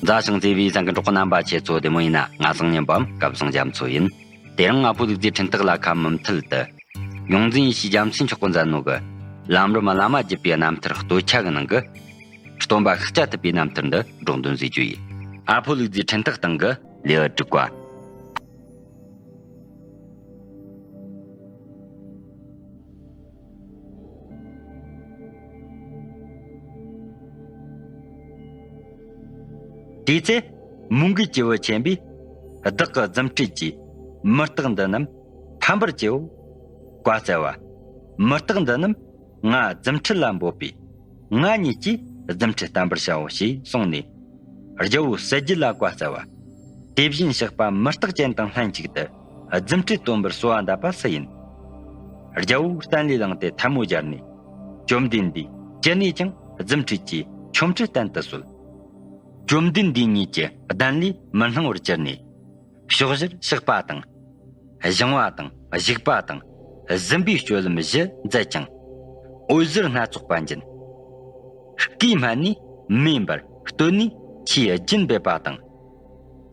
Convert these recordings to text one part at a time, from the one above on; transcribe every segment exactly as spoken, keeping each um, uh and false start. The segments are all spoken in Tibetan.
མཛའ་ཞིང་བརྩེ་བའི་གསན་མཁན་གྲོགས་པོ་རྣམ་པ་ཁྱེད་ཚོ་བདེ་མོ་ཡིན་ན། ང་བཟང་ཉན་པའམ་སྐལ་བཟང་རྒྱ་མཚོ་ཡིན། དེ་རིང་ང་ཕོ་ལུག་རྫིའི་འཕྲིན་ཐག་ལ་ཁ་མུ་མཐུད་དུ། ཡོངས་འཛིན་ཡེ་ཤེས་རྒྱལ་མཚན་མཆོག་གིས་མཛད་ནོ་གི། ལམ་རིམ་བླ་མ་བརྒྱུད་པའི་རྣམ་ཐར་སྟོད་ཆ་གི་ནང་གི། སྟོན་པ་ཤཱཀྱ་ཐུབ་པའི་རྣམ་ཐར་འདི་སྒྲོག་འདོན་མཛད་རྒྱུ་ཡིན། ཨ་ཕོ་ལུག་རྫིའི་འཕྲིན་ཐག་སྟེང་གི་ལེའུ་དྲུག་པ། དེའི་ཚེ་མོའུ་འགལ་གྱི་བུ་ཆེན་པོས་བདག་གི་རྫུ་འཕྲུལ་གྱིས་མུ་སྟེགས་འདི་རྣམས་ཕམ་པར་བྱའོ། བཀའ་སྩལ་བ། མུ་སྟེགས་འདི་རྣམས་ང་རྫུ་འཕྲུལ་ལ་འབོད་པས། ང་ཉིད་ཀྱིས་རྫུ་འཕྲུལ་བསྟན་པར་བྱའོ་ཞེས་གསུངས་ནས། རྒྱལ་པོ་གསལ་རྒྱལ་ལ་བཀའ་སྩལ་བ། དེ་བཞིན་གཤེགས་པ་མུ་སྟེགས་ཅན་དང་ལྷན་ཅིག་ཏུ་རྫུ་འཕྲུལ་སྟོན་པར་གསོལ་བ་འདེབས་པ་སུ་ཡིན། རྒྱལ་པོ་སྟན་ལས་ལངས་ཏེ་ཐལ་མོ་སྦྱར་ནས། བཅོམ་ལྡན་འདས་ཅི་ནས་ཀྱང་རྫུ་འཕྲུལ་གྱི་ཆོ་འཕྲུལ་བསྟན་དུ་གསོལ། བཅོམ་ལྡན་འདས་ཉིད་ཀྱི་གདན་ལས་མི་སྣང་བར་གྱུར་ནས། ཕྱོགས་བཞིར་གཤེགས་པ་དང་། བཞེངས་པ་དང་བཞུགས་པ་དང་གཟིམ་པའི་སྤྱོད་ལམ་བཞི་མཛད་ཅིང་། འོད་ཟེར་སྣ་ཚོགས་པ་འབྱིན། སྐུའི་སྨད་ནས་མེ་འབར། སྟོད་ནས་ཆུའི་རྒྱུན་འབེབས་པ་དང་།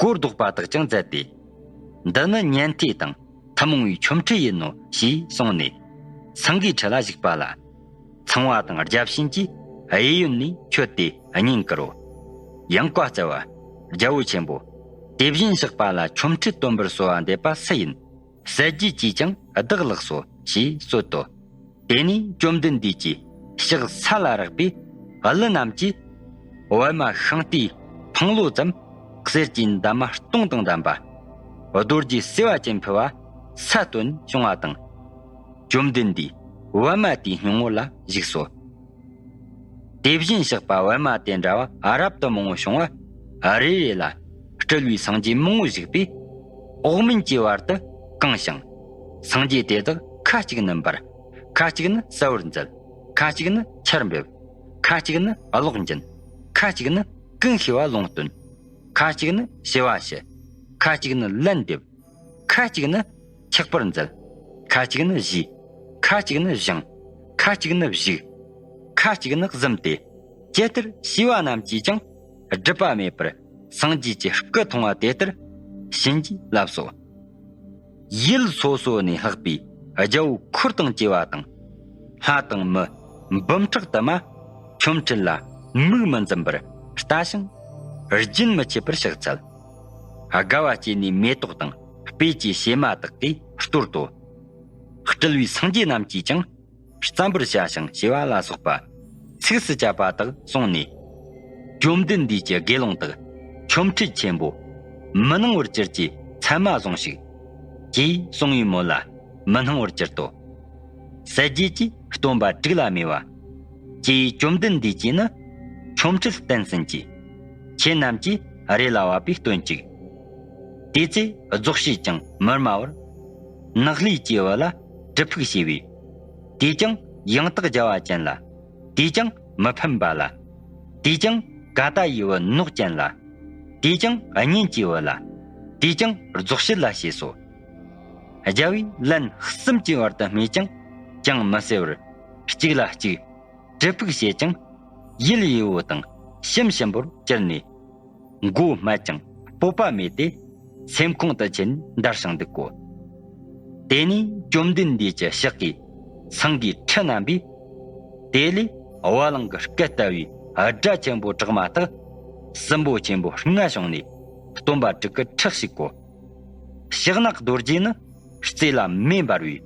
གོ་ལྡོག་པ་དག་ཀྱང་མཛད་དེ། འདི་ནི་ཉན་ཐོས་དང་ཐུན་མོང་བའི་ཆོ་འཕྲུལ་ཡིན་ནོ་ཞེས་གསུངས་ནས། སེང་གེའི་ཁྲི་ལ་བཞུགས་པ་ལ། ཚངས་པ་དང་བརྒྱ་བྱིན་གྱིས་གཡས་གཡོན་ནས་མཆོད་དེ་བསྙེན་བཀུར་རོ། ཡང་བཀའ་སྩལ་བ། རྒྱལ་པོ་ཆེན་པོ། དེ་བཞིན་གཤེགས་པ་ལ་ཆོ་འཕྲུལ་སྟོན་པར་གསོལ་བ་འདེབས་པ་སུ་ཡིན། གསལ་རྒྱལ་གྱིས་ཀྱང་བདག་ལགས་སོ་ཞེས་གསོལ་ཏོ། དེ་ནས་བཅོམ་ལྡན་འདས་ཀྱིས་ཕྱག་ས་ལ་རེག་པས། ཀླུ་རྣམས་ཀྱིས་པད་མ་ཤིང་རྟའི་འཕང་ལོ་ཙམ། གསེར་གྱི་འདབ་མ་སྟོང་དང་ལྡན་པ། རྡོ་རྗེ་བསིལ་བ་ཅན་ཕུལ་བ་ས་བཏོན་བྱུང་བ་དང་། བཅོམ་ལྡན་འདས་པད་མ་དེའི་སྙིང་པོ་ལ་བཞུགས་སོ། དེ་བཞིན་གཤེགས་པ་པད་མ་དེ་འདྲ་བ་རབ་ཏུ་མང་པོ་བྱུང་བ་རེ་རེ་ལ་སྤྲུལ་པའི་སངས་རྒྱས་མང་པོ་བཞུགས་པས། འོག་མིན་གྱི་བར་དུ་གང་ཞིང་། སངས་རྒྱས་དེ་དག་ཁ་ཅིག་ནི་འབར། ཁ་ཅིག་ནི་གསལ་བར་མཛད། ཁ་ཅིག་ནི་ཆར་འབེབས། ཁ་ཅིག་ནི་གློག་འབྱིན། ཁ་ཅིག་ནི་ཀུན་ཤེས་པ་ལུང་སྟོན། ཁ་ཅིག་ནི་ཞི་བ་ཞུ། ཁ་ཅིག་ནི་ལན་འདེབས། ཁ་ཅིག་ནི་འཁྱག་པར་མཛད། ཁ་ཅིག་ནི་བཞུས། ཁ་ཅིག་ནི་བཞེངས། ཁ་ཅིག་ནི་བཞུགས། ཁ་ཅིག་ནི་གཟིམས་ཏེ། ཇི་ལྟར་བྱས་པ་རྣམས་ཀྱིས་ཀྱང་སྒྲིབ་པ་མེད་པར་སངས་རྒྱས་ཀྱི་སྐུ་མཐོང་བ་དེ་ལྟར་བྱིན་གྱིས་བརླབས་སོ། ཡུལ་སོ་སོ་ནས་ལྷགས་པའི་རྒྱལ་པོ་འཁོར་དང་བཅས་པ་དང་། ལྷ་དང་མི་འབུམ་ཕྲག་དུ་མ་ཆོ་འཕྲུལ་ལ་མིག་མི་འཛུམ་པར་ལྟ་ཞིང་རྒྱུན་མི་འཆད་པར་ཕྱག་འཚལ། དགའ་བ་སྐྱེས་ནས་མེ་ཏོག་དང་སྤོས་ཀྱི་བྱེ་མ་དག་གིས་གཏོར་ཏོ། སྤྲུལ་པའི་སངས་རྒྱས་རྣམས་ཀྱིས་ཀྱང་བརྩམ་པར་བྱ་ཞིང་ཞེས་པ་ལ་སོགས་པ་ཚིགས་སུ་བཅད་པ་དག་གསུངས་ནས། བཅོམ་ལྡན་འདས་ཀྱི་དགེ་སློང་དག་ཆོ་འཕྲུལ་ཆེན་པོ་མི་སྣང་བར་གྱུར་ཅིག་ཚད་མ་ཟུངས་ཤིག །ཅེས་གསུངས་པའི་མོད་ལ་མི་སྣང་བར་གྱུར་ཏོ། གསལ་རྒྱལ་གྱིས་སྟོན་པ་དྲུག་ལ་སྨྲས་པ། ཀྱེ་བཅོམ་ལྡན་འདས་ཀྱིས་ནི་ཆོ་འཕྲུལ་བསྟན་ཟིན་གྱིས། ཁྱེད་རྣམས་ཀྱིས་རེ་ལ་བབ་པས་སྟོན་ཅིག །དེ་ཚེ་རྫོགས་བྱེད་ཅིང་མི་སྨྲ་བར། ནག་ལས་ཀྱི་བུ་ལ་གྲི་ཕུག་བྱས་པས། དེས་ཀྱང་ཡང་དག་བྱ་བ་ཅན་ལ། དེས་ཀྱང་མི་ཕམ་པ་ལ། དེས་ཀྱང་ཀ་ཏ་ཡི་བུ་ནོག་ཅན་ལ། དེས་ཀྱང་གཉེན་གྱི་བུ་ལ། དེས་ཀྱང་རྫོགས་བྱེད་ལ་བྱས་སོ། རྒྱལ་པོས་ལན་གསུམ་གྱི་བར་དུ་སྨྲས་ཀྱང་ཅང་མི་གསལ་བར། གཅིག་ལ་གཅིག་གྲི་ཕུག་བྱས་ཀྱང་། ཡུལ་ཡུལ་བོ་དང་ཞིམ་ཞིམ་པོར་གྱུར་ནས། མགོ་སྨད་ཅིང་སྤོབས་པ་མེད་དེ། སེམས་ཁོང་དུ་ཆེ་ནས་འདར་ཞིང་འདུག་གོ། དེ་ནས་བཅོམ་ལྡན་འདས་ཀྱི་ཕྱག་གིས་སེང་གེའི་ཁྲི་བསྣམས་པས། དེ་ལས་བ་ལང་གི་སྐད་ལྟ་བུའི་སྒྲ་ཆེན་པོ་གྲགས་མ་ཐག་སྲིན་པོ་ཆེན་པོ་ལྔ་བྱུང་ནས་སྟོན་པ་དྲུག་གི་ཁྲག་ཕྱུག་གོ། ཕྱག་ནག་རྡོ་རྗེ་ནི་རྩེ་ལ་མེ་འབར་བའི་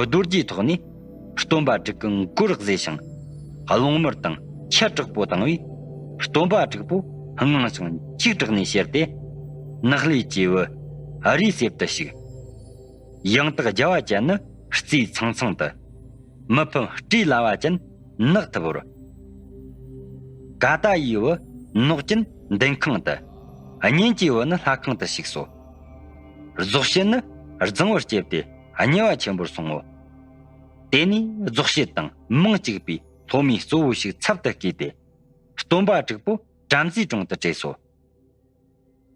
རྡོ་རྗེའི་ཐོག་ནས་སྟོན་པ་དྲུག་གི་མགོར་གཟས་ཤིང་། རླུང་མར་དང་ཆུ་དྲག་པོ་བཏང་བས་སྟོན་པ་དྲུག་པོ་དངངས་ཤིང་འཇིགས་སྐྲག་ནས་ཕྱིར་ཏེ། ནག་ལས་ཀྱི་བུ་རིའི་གསེབ་ཏུ་ཞུགས། ཡང་དག་བྱ་བ་ཅན་ནི་རྩྭའི་ཚང་ཚང་དུ། མི་ཕམ་སྤྲེའུ་ལ་བ་ཅན་ནགས་ཐིབས་བོར། ཀ་ཏ་ཡི་བུ་ནོག་ཅན་མདུན་ཁང་དུ། གཉེན་གྱི་བུ་ནི་ལྷ་ཁང་དུ་ཞུགས་སོ། རྫོགས་བྱེད་ནི་རྫིང་བུར་སྐྱེས་ཏེ་དམྱལ་བ་ཆེན་པོར་སོང་ངོ་། དེ་ནས་རྫོགས་བྱེད་དང་མིང་གཅིག་པའི་སློབ་མའི་གཙོ་བོ་ཞིག་ཚབ་ཏུ་བསྐོས་ཏེ། སྟོན་པ་དྲུག་པོ་བྲམ་ཟེའི་དྲུང་དུ་བྲོས་སོ།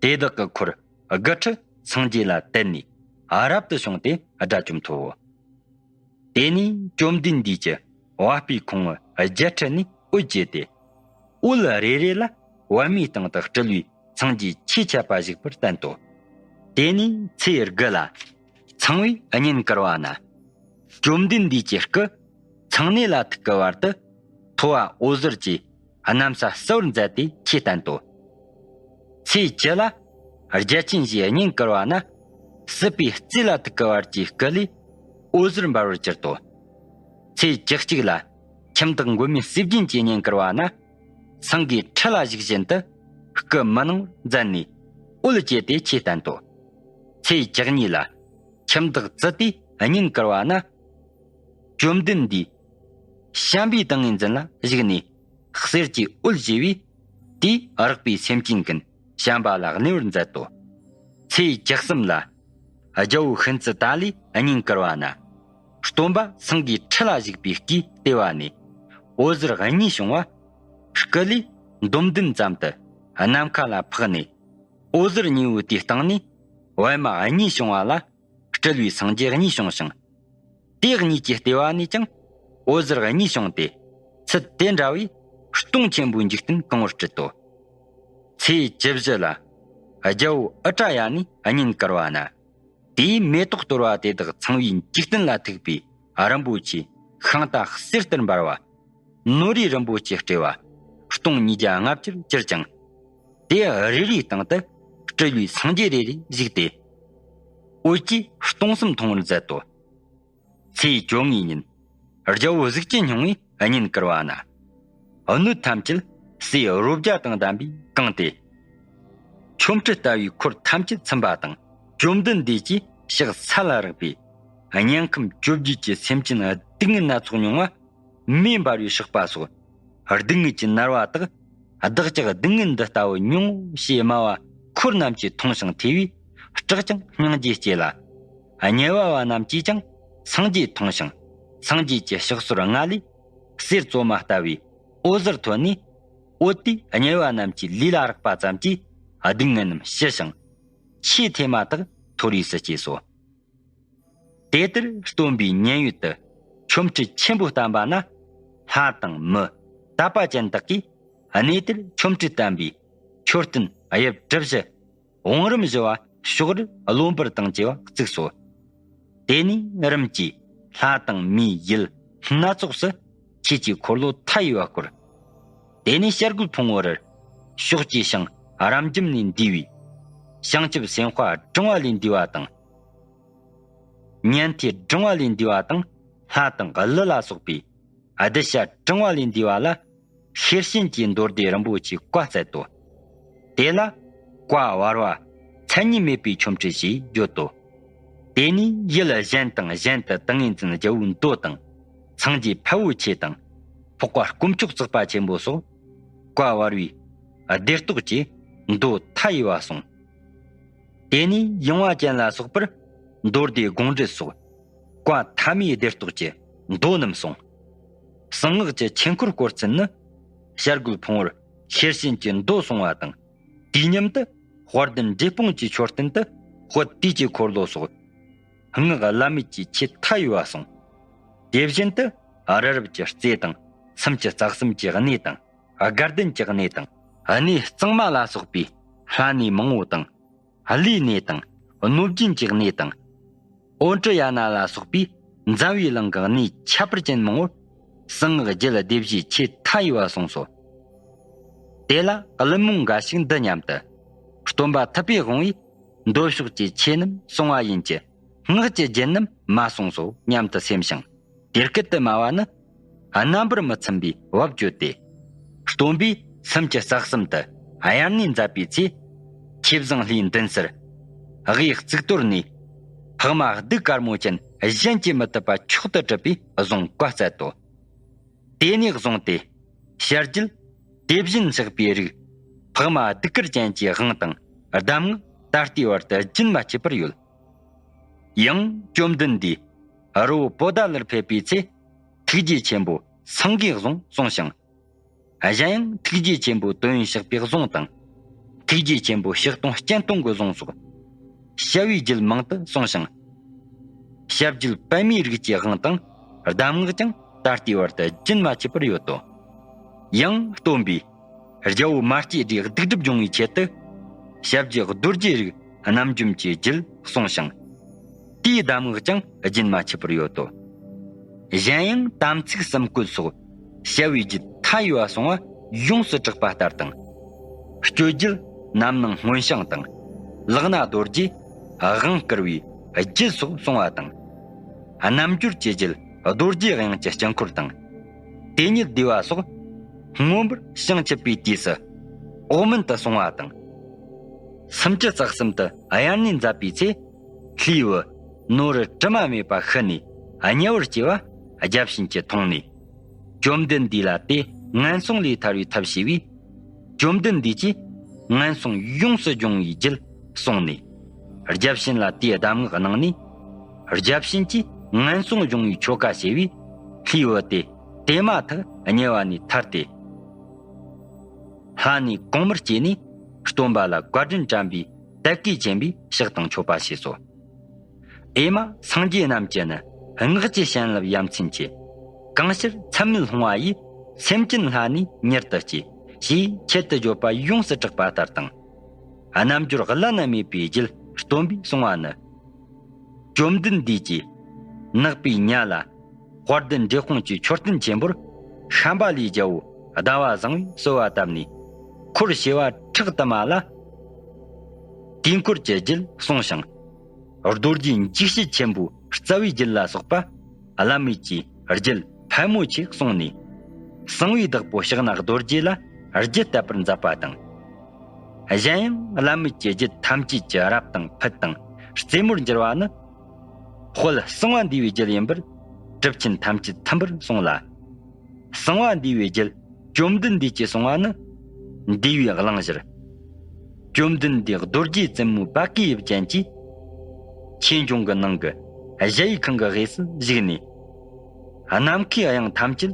དེ་དག་གི་འཁོར་དགུ་ཁྲི་སངས་རྒྱས་ལ་དད་ནས་རབ་ཏུ་བྱུང་སྟེ་དགྲ་བཅོམ་ཐུབ་བོ། དེ་ནས་བཅོམ་ལྡན་འདས་ཀྱི་བ་སྤུའི་ཁོང་བུ་བརྒྱད་ཁྲི་ནས་འོད་བཀྱེ་སྟེ། འོད་རེ་རེ་ལ་པདྨའི་སྟེང་དུ་སྤྲུལ་པའི་ སངས་རྒྱས་ཆོས་འཆད་པ་བཞུགས་པར་བསྟན་ཏོ། དེ་ནས་ཚེས་དགུ་ལ་ཚངས་པས་བསྙེན་བཀུར་བ་ན། བཅོམ་ལྡན་འདས་ཀྱི་སྐུ་ཚངས་གནས་ལ་ཐུག་གི་བར་དུ་ཐོ་བ་འོད་ཟེར་གྱིས་གནམ་ས་བསིལ་བར་མཛད་དེ་ཆོས་བསྟན་ཏོ། ཚེས་བཅུ་ལ་རྒྱལ་ཆེན་ཞེས་བསྙེན་བཀུར་བ་ན། སྲིད་པའི་རྩེ་ལ་ཐུག་གི་བར་གྱི་སྐུ་ལས་འོད་ཟེར་འབར་བར་གྱུར་ཏོ། ཚེས་བཅུ་གཅིག་ལ་ཁྱིམ་བདག་མགོན་མེད་ཟས་སྦྱིན་གྱིས་བསྙེན་བཀུར་བ་ན། སེང་གེའི་ཁྲི་ལ་བཞུགས་བཞིན་དུ་སྐུ་མི་སྣང་བར་མཛད་ནས་འོད་བཀྱེ་སྟེ་ཆོས་བསྟན་ཏོ། ཚེས་བཅུ་གཉིས་ལ་ཁྱིམ་བདག་ཙི་ཏུས་བསྙེན་བཀུར་བ་ན། བཅོམ་ལྡན་འདས་བྱམས་པའི་ཏིང་ངེ་འཛིན་ལ་བཞུགས་ནས་གསེར་གྱི་འོད་བཀྱེ་བས། དེས་རེག་པའི་སེམས་ཅན་ཀུན་བྱམས་པ་ལ་གནས་པར་མཛད་དོ། ཚེས་བཅུ་གསུམ་ལ་རྒྱལ་པོ་ཤིན་ཙི་ཏཱ་ལས་བསྙེན་བཀུར་བ་ན། སྟོན་པ་སེང་གེའི་ཁྲི་ལ་བཞུགས་པའི་སྐུའི་ལྟེ་བ་ནས་འོད་ཟེར་གཉིས་བྱུང་བ། སྐུ་ལས་འདོམ་བདུན་ཙམ་དུ་ནམ་མཁའ་ལ་འཕགས་ནས། འོད་ཟེར་གཉིས་པོ་དེའི་སྟེང་ནས་པད་མ་གཉིས་བྱུང་བ་ལ་སྤྲུལ་པའི་སངས་རྒྱས་གཉིས་བྱུང་ཞིང་། དེ་གཉིས་ཀྱི་ལྟེ་བ་ནས་ཀྱང་འོད་ཟེར་གཉིས་བྱུང་སྟེ། ཚུལ་དེ་འདྲ་བས་སྟོང་ཆེན་པོའི་འཇིག་རྟེན་གང་བོར་སྤྲུལ་ཏོ། ཚེས་བཅུ་བཞི་ལ་རྒྱལ་པོ་ཨུ་ཏྲ་ཡ་ནས་བསྙེན་བཀུར་བ་ན། དེས་མེ་ཏོག་གཏོར་བ་དེ་དག་ཚངས་པའི་འཇིག་རྟེན་ལ་ཐུག་པའི་རིན་པོ་ཆེ་ཤིང་རྟ་གསེར་ལྟར་འབར་བ། ནོར་བུའི་རིན་པོ་ཆེ་སྤྲས་པ་སྟོང་ཉིས་བརྒྱ་ལྔ་བཅུར་གྱུར་ཅིང་། དེ་རེ་རེའི་སྟེང་དུ་སྤྲུལ་པའི་སངས་རྒྱས་རེ་རེ་བཞུགས་ཏེ། འོད་ཀྱིས་སྟོང་གསུམ་མཐོང་བར་མཛད་དོ། ཚེས་བཅོ་ལྔའི་ཉིན་རྒྱལ་པོ་གཟུགས་ཅན་སྙིང་པོས་བསྙེན་བཀུར་བ་ན། སྣོད་ཐམས་ཅད་ཟས་རོ་བརྒྱ་དང་ལྡན་པས་གང་སྟེ། ཆོ་འཕྲུལ་ལྟ་བུའི་འཁོར་ཐམས་ཅད་ཚིམ་པ་དང་། བཅོམ་ལྡན་འདས་ཀྱི་ཕྱག་ས་ལ་རེག་པས། དམྱལ་ཁམས་བཅོ་བརྒྱད་ཀྱི་སེམས་ཅན་སྡུག་བསྔལ་སྣ་ཚོགས་མྱོང་བ། མེ་འབར་བའི་ཧྲག་པ་སོགས་སྡུག་བསྔལ་གྱིས་མནར་བ་དག། བདག་ཅག་སྡུག་བསྔལ་འདི་ལྟ་བུ་མྱོང་ངོ་ཞེས་སྨྲ་བ་འཁོར་རྣམས་ཀྱིས་མཐོང་ཞིང་ཐོས་པས་སྐྲག་ཅིང་སྙིང་རྗེ་སྐྱེ་ལ། དམྱལ་བ་བ་རྣམས་ཀྱིས་ཀྱང་སངས་རྒྱས་མཐོང་ཞིང་། སངས་རྒྱས་ཀྱི་ཕྱག་སོར་ལྔ་ལས་གསེར་བཙོ་མ་ལྟ་བུའི་འོད་ཟེར་ཐོན་ནས། འོད་དེས་དམྱལ་བ་རྣམས་ཀྱི་ལུས་ལ་རེག་པ་ཙམ་གྱིས་སྡུག་བསྔལ་རྣམས་ཞི་ཞིང་། ཆོས་ཐོས་མ་ཐག་མཐོ་རིས་སུ་སྐྱེས་སོ། དེ་ལྟར་སྟོན་པའི་མཉན་ཡོད་དུ་ཆོ་འཕྲུལ་ཆེན་པོ་བསྟན་པ་ན། ལྷ་དང་མི་དད་པ་ཅན་དག་གིས་གནས་དེར་ཆོ་འཕྲུལ་བསྟན་པའི་མཆོད་རྟེན་དབྱིབས་གྲུ་བཞི་བང་རིམ་བཞི་བ་ཕྱོགས་རིར་རློན་པར་དང་བཅས་པ་བརྩིགས་སོ། དེ་ནས་རིམ་གྱིས་ལྷ་དང་མིའི་ཡུལ་སྣ་ཚོགས་སུ་ཆོས་ཀྱི་འཁོར་ལོ་མཐའ་ཡས་པ་བསྐོར། དེ་ནས་བྱ་རྒོད་ཕུང་པོར་ཕྱོགས་ཀྱི་ཞིང་རབ་འབྱམས་ལས་འདས་པའི་བྱང་ཆུབ་སེམས་དཔའ་བགྲང་བ་ལས་འདས་པ་དང་། ཉན་ཐོས་བགྲང་བ་ལས་འདས་པ་དང་། ལྷ་དང་ཀླུ་ལ་སོགས་པའི་གདུལ་བྱ་བགྲང་བ་ལས་འདས་པ་ལ་ཤེར་ཕྱིན་གྱི་མདོ་སྡེ་རིན་པོ་ཆེ་བཀའ་སྩལ་ཏོ། དེ་ལ་བཀའ་བར་པ་མཚན་ཉིད་མེད་པའི་ཆོ་འཕྲུལ་ཞེས་བརྗོད་དོ། དེ་ནས་ཡུལ་གཞན་དང་གཞན་དུ་ཏིང་ངེ་འཛིན་རྒྱལ་པོའི་མདོ་དང་། སངས་རྒྱས་ཕལ་པོ་ཆེ་དང་། འཕགས་པ་དཀོན་མཆོག་ཙག་པ་ཆེན་པོ་སོགས་བཀའ་བར་པའི་སྡེ་རྟོག་གིས་མདོ་མཐའ་ཡས་པ་གསུངས། དེ་ནས་ཡངས་པ་ཅན་ལ་སོགས་པར་མདོ་སྡེ་དགོངས་འགྲེལ་སོགས་བཀའ་ཐ་མའི་སྡེ་རྟོག་གི་མདོ་རྣམས་གསུངས། གསང་སྔགས་ཀྱི་ཆོས་འཁོར་བསྐོར་ཚུལ་ནི། བྱ་རྒོད་ཕུང་པོར་ཤེར་ཕྱིན་གྱི་མདོ་གསུངས་པ་དང་། དུས་མཉམ་དུ་དཔལ་ལྡན་འབྲས་སྤུངས་ཀྱི་མཆོད་རྟེན་དུ་དཔལ་དུས་ཀྱི་འཁོར་ལོ་སོགས་སྔགས་བླ་མེད་ཀྱི་ཆོས་མཐའ་ཡས་པ་གསུངས། དེ་བཞིན་དུ་རི་རབ་ཀྱི་རྩེ་དང་སུམ་ཅུ་རྩ་གསུམ་གྱི་གནས་དང་། དགའ་ལྡན་གྱི་གནས་དང་། གནས་གཙང་མ་ལ་སོགས་པའི་ལྷ་གནས་མང་པོ་དང་། ཀླུའི་གནས་དང་། གནོད་སྦྱིན་གྱི་གནས་དང་། ཨོ་ཏྲི་ཡ་ན་ལ་སོགས་པའི་འཛམ་བུའི་གླིང་གི་གནས་ཁྱད་པར་ཅན་མང་པོར་གསང་སྔགས་རྒྱུད་སྡེ་བཞིའི་ཆོས་མཐའ་ཡས་པ་གསུངས་སོ། དེ་ལ་གླུ་མང་འགའ་ཞིག་འདི་སྙམ་དུ། སྟོན་པ་ཐུབ་པའི་དབང་པོས་མདོ་ཕྱོགས་ཀྱི་ཆོས་རྣམས་གསུངས་པ་ཡིན་གྱི། སྔགས་ཀྱི་རྒྱུད་རྣམས་མ་གསུངས་སོ་སྙམ་དུ་སེམས་ཤིང་། དེ་སྐད་དུ་སྨྲ་བ་ནི། རྣམ་པར་མི་ཚིམ་པའི་བབ་ཅོལ་ཏེ། སྟོན་པས་སུམ་ཅུ་རྩ་གསུམ་དུ་དབྱར་གནས་མཛད་པའི་ཚེ། ཆོས་བཟང་ལྷའི་མདུན་སར་དབུས་གཙུག་ཏོར་ནས། འཕགས་མ་གདུགས་དཀར་མོ་ཅན་གཞན་གྱིས་མི་ཐུབ་པ་མཆོག་ཏུ་གྲུབ་པའི་གཟུངས་བཀའ་སྩལ་ཏོ། དེ་ནས་བཟུང་སྟེ། བྱ་རྒྱུད་དེ་བཞིན་གཤེགས་པའི་རིགས། འཕགས་མ་གདུགས་དཀར་ཅན་གྱི་དབང་དང་གདམས་ངག་ད་ལྟའི་བར་དུ་རྒྱུན་མ་ཆད་པར་ཡོད། ཡང་བཅོམ་ལྡན་འདས་རི་བོ་པོ་ཏ་ལར་ཕེབས་པའི་ཚེ། ཐུགས་རྗེ་ཆེན་པོ་སེང་གེའི་གཟུངས་གསུངས་ཤིང་། གཞན་ཡང་ཐུགས་རྗེ་ཆེན་པོ་དོན་ཡོད་གཤེགས་པའི་གཟུངས་དང་། ཐུགས་རྗེ་ཆེན་པོ་གཤེགས་སྟོང་སྤྱན་སྟོང་གི་གཟུངས་སོགས། བྱ་བའི་རྒྱུད་མང་དུ་གསུངས་ཤིང་། བྱ་རྒྱུད་པདྨའི་རིགས་ཀྱི་དབང་དང་གདམས་ངག་ཀྱང་ད་ལྟའི་བར་དུ་རྒྱུན་མ་ཆད་པར་ཡོད་དོ། ཡང་སྟོན་པས་རྒྱལ་པོ་མ་སྐྱེས་དགྲའི་སྡིག་སྒྲིབ་སྦྱོང་བའི་ཆེད་དུ། ཞབས་ཀྱི་རྡོ་རྗེའི་རིགས་རྣམ་འཇོམས་ཀྱི་རྒྱུད་གསུངས་ཤིང་། དེའི་གདམས་ངག་ཀྱང་རྒྱུན་མ་ཆད་པར་ཡོད་དོ། གཞན་ཡང་དམ་ཚིག་གསུམ་བཀོད་སོགས་བྱ་བའི་རྒྱུད་མཐའ་ཡས་པ་གསུང་བ་ཡོངས་སུ་གྲགས་པ་ལྟར་དང་། སྤྱོད་རྒྱུད་རྣམ་སྣང་མངོན་བྱང་དང་། ལག་ན་རྡོ་རྗེ་དབང་བསྐུར་བའི་རྒྱུད་སོགས་གསུང་བ་དང་། རྣལ་འབྱོར་གྱི་རྒྱུད་རྡོ་རྗེ་དབྱིངས་ཀྱི་དཀྱིལ་འཁོར་དང་། དེ་ཉིད་བསྡུས་པ་སོགས་མངོན་པར་བྱང་ཆུབ་པའི་དུས་སུ་འོག་མིན་དུ་གསུང་བ་དང་། སུམ་ཅུ་རྩ་གསུམ་དུ་དབྱར་གནས་མཛད་པའི་ཚེ། ལྷའི་བུ་ནོར་དྲི་མ་མེད་པ་ཤི་ནས་དམྱལ་བར་སྐྱེ་བ་བརྒྱ་བྱིན་གྱིས་མཐོང་ནས། བཅོམ་ལྡན་འདས་ལ་དེ་ངན་སོང་ལས་ཐར་བའི་ཐབས་ཞུས་པས། བཅོམ་ལྡན་འདས་ཀྱིས་ངན་སོང་ཡོངས་སུ་སྦྱོང་བའི་རྒྱུད་གསུངས་ནས། བརྒྱ་བྱིན་ལ་དེའི་གདམས་ངག་གནང་ནས། བརྒྱ་བྱིན་གྱིས་ངན་སོང་སྦྱོང་བའི་ཆོ་ག་བྱས་པས། ལྷའི་བུ་དེ་དེ་མ་ཐག་དམྱལ་བ་ནས་ཐར་ཏེ། ལྷ་ནས་གོང་མར་སྐྱེས་ནས་སྟོན་པ་ལ་བཀའ་དྲིན་དྲན་པས་དད་གུས་ཆེན་པོས་ཕྱག་དང་མཆོད་པ་བྱས་སོ། ཨེ་མ་སངས་རྒྱས་རྣམས་ཀྱི་ནི། སྔགས་ཀྱི་བྱིན་རླབས་ཡ་མཚན་ཆེ། གང་ཕྱིར་མཚམས་མེད་ལྷུང་བ་ཡིས། སེམས་ཅན་ལྷ་ནི་མྱུར་དུ་སྐྱེ། ཞེས་ཆེད་དུ་བརྗོད་པ་ཡོངས་སུ་གྲགས་པ་ལྟར་དང་། རྣལ་འབྱོར་བླ་ན་མེད་པའི་རྒྱུད་སྟོན་པས་གསུང་བ་ནི། བཅོམ་ལྡན་འདས་ཀྱིས་ནག་པོའི་ཉ་ལ། དཔལ་ལྡན་འབྲས་སྤུངས་ཀྱི་མཆོད་རྟེན་ཆེན་པོར། ཤམྦྷ་ལའི་རྒྱལ་པོ་ཟླ་བ་བཟང་བོས་གསོལ་བ་བཏབ་ནས། འཁོར་བྱེ་བ་ཕྲག་དུ་མ་ལ། དུས་འཁོར་གྱི་རྒྱུད་གསུངས་ཤིང་། རྡོ་རྗེ་འཇིགས་བྱེད་ཆེན་པོའི་རྩ་བའི་རྒྱུད་ལ་སོགས་པ། བླ་མེད་ཀྱི་རྒྱུད་ཕལ་མོ་ཆེ་གསུངས་ནས། གསང་བའི་བདག་པོ་ཕྱག་ན་རྡོ་རྗེ་ལ་རྒྱུད་དད་པར་མཛད་པ་དང་། གཞན་ཡང་བླ་མེད་ཀྱི་རྒྱུད་ཐམས་ཅད་ཀྱི་རབ་དང་ཕུལ་དང་རྩེ་མོར་འགྱུར་བ་ནི། དཔལ་གསང་བ་འདུས་པའི་རྒྱུད་ཡིན་པར། གྲུབ་ཆེན་ཐམས་ཅད་མཐུན་པར་གསུངས་ལ། གསང་བ་འདུས་པའི་རྒྱུད་བཅོམ་ལྡན་འདས་ཀྱིས་གསུང་བ་ནི། འདུས་པའི་གླེང་གཞིར། བཅོམ་ལྡན་འདས་རྡོ་རྗེ་བཙུན་མོའི་བ་ཀའི་དབྱིབས་ཅན་གྱིས། ཆོས་འབྱུང་གི་ནང་གི་གཞལ་ཡས་ཁང་གི་དབུས་སུ་བཞུགས་ནས། ནམ་མཁའི་དབྱིངས་ཐམས་ཅད་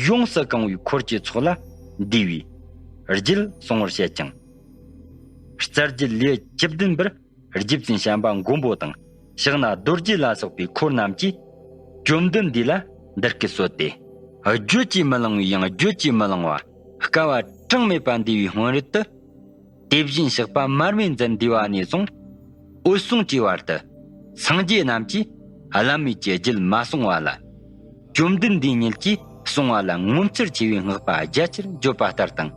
ཡོངས་སུ་གང་བའི་འཁོར་གྱི་ཚོགས་ལ་འདུས་པའི་རྒྱུད་གསུང་བར་བཤད་ཅིང་། རྩ་རྒྱུད་ལེའུ་བཅུ་བདུན་པར། རྗེ་བཙུན་བྱམས་པ་མགོན་པོ་དང་ཕྱག་ན་རྡོ་རྗེ་ལ་སོགས་པའི་འཁོར་རྣམས་ཀྱིས་བཅོམ་ལྡན་འདས་ལ་འདི་སྐད་གསོལ་ཏེ། བརྗོད་ཀྱིས་མི་ལང་བའི་ཡང་བརྗོད་ཀྱིས་མི་ལང་བ་བསྐལ་པ་གྲངས་མེད་པ་འདས་པའི་སྔོན་རོལ་དུ། དེ་བཞིན་གཤེགས་པ་མར་མེ་མཛད་འདས་པ་ནས་བཟུང་། འོད་སྲུང་གི་བར་དུ། སངས་རྒྱས་རྣམས་ཀྱིས་བླ་མེད་ཀྱི་རྒྱུད་མ་གསུང་བ་ལ། བཅོམ་ལྡན་འདས་ཉིད་ཀྱིས་གསུང་བ་ལ་ངོ་མཚར་ཆེ་བའི་བསྔགས་པ་རྒྱ་ཆེར་བརྗོད་པ་ལྟར་དང་།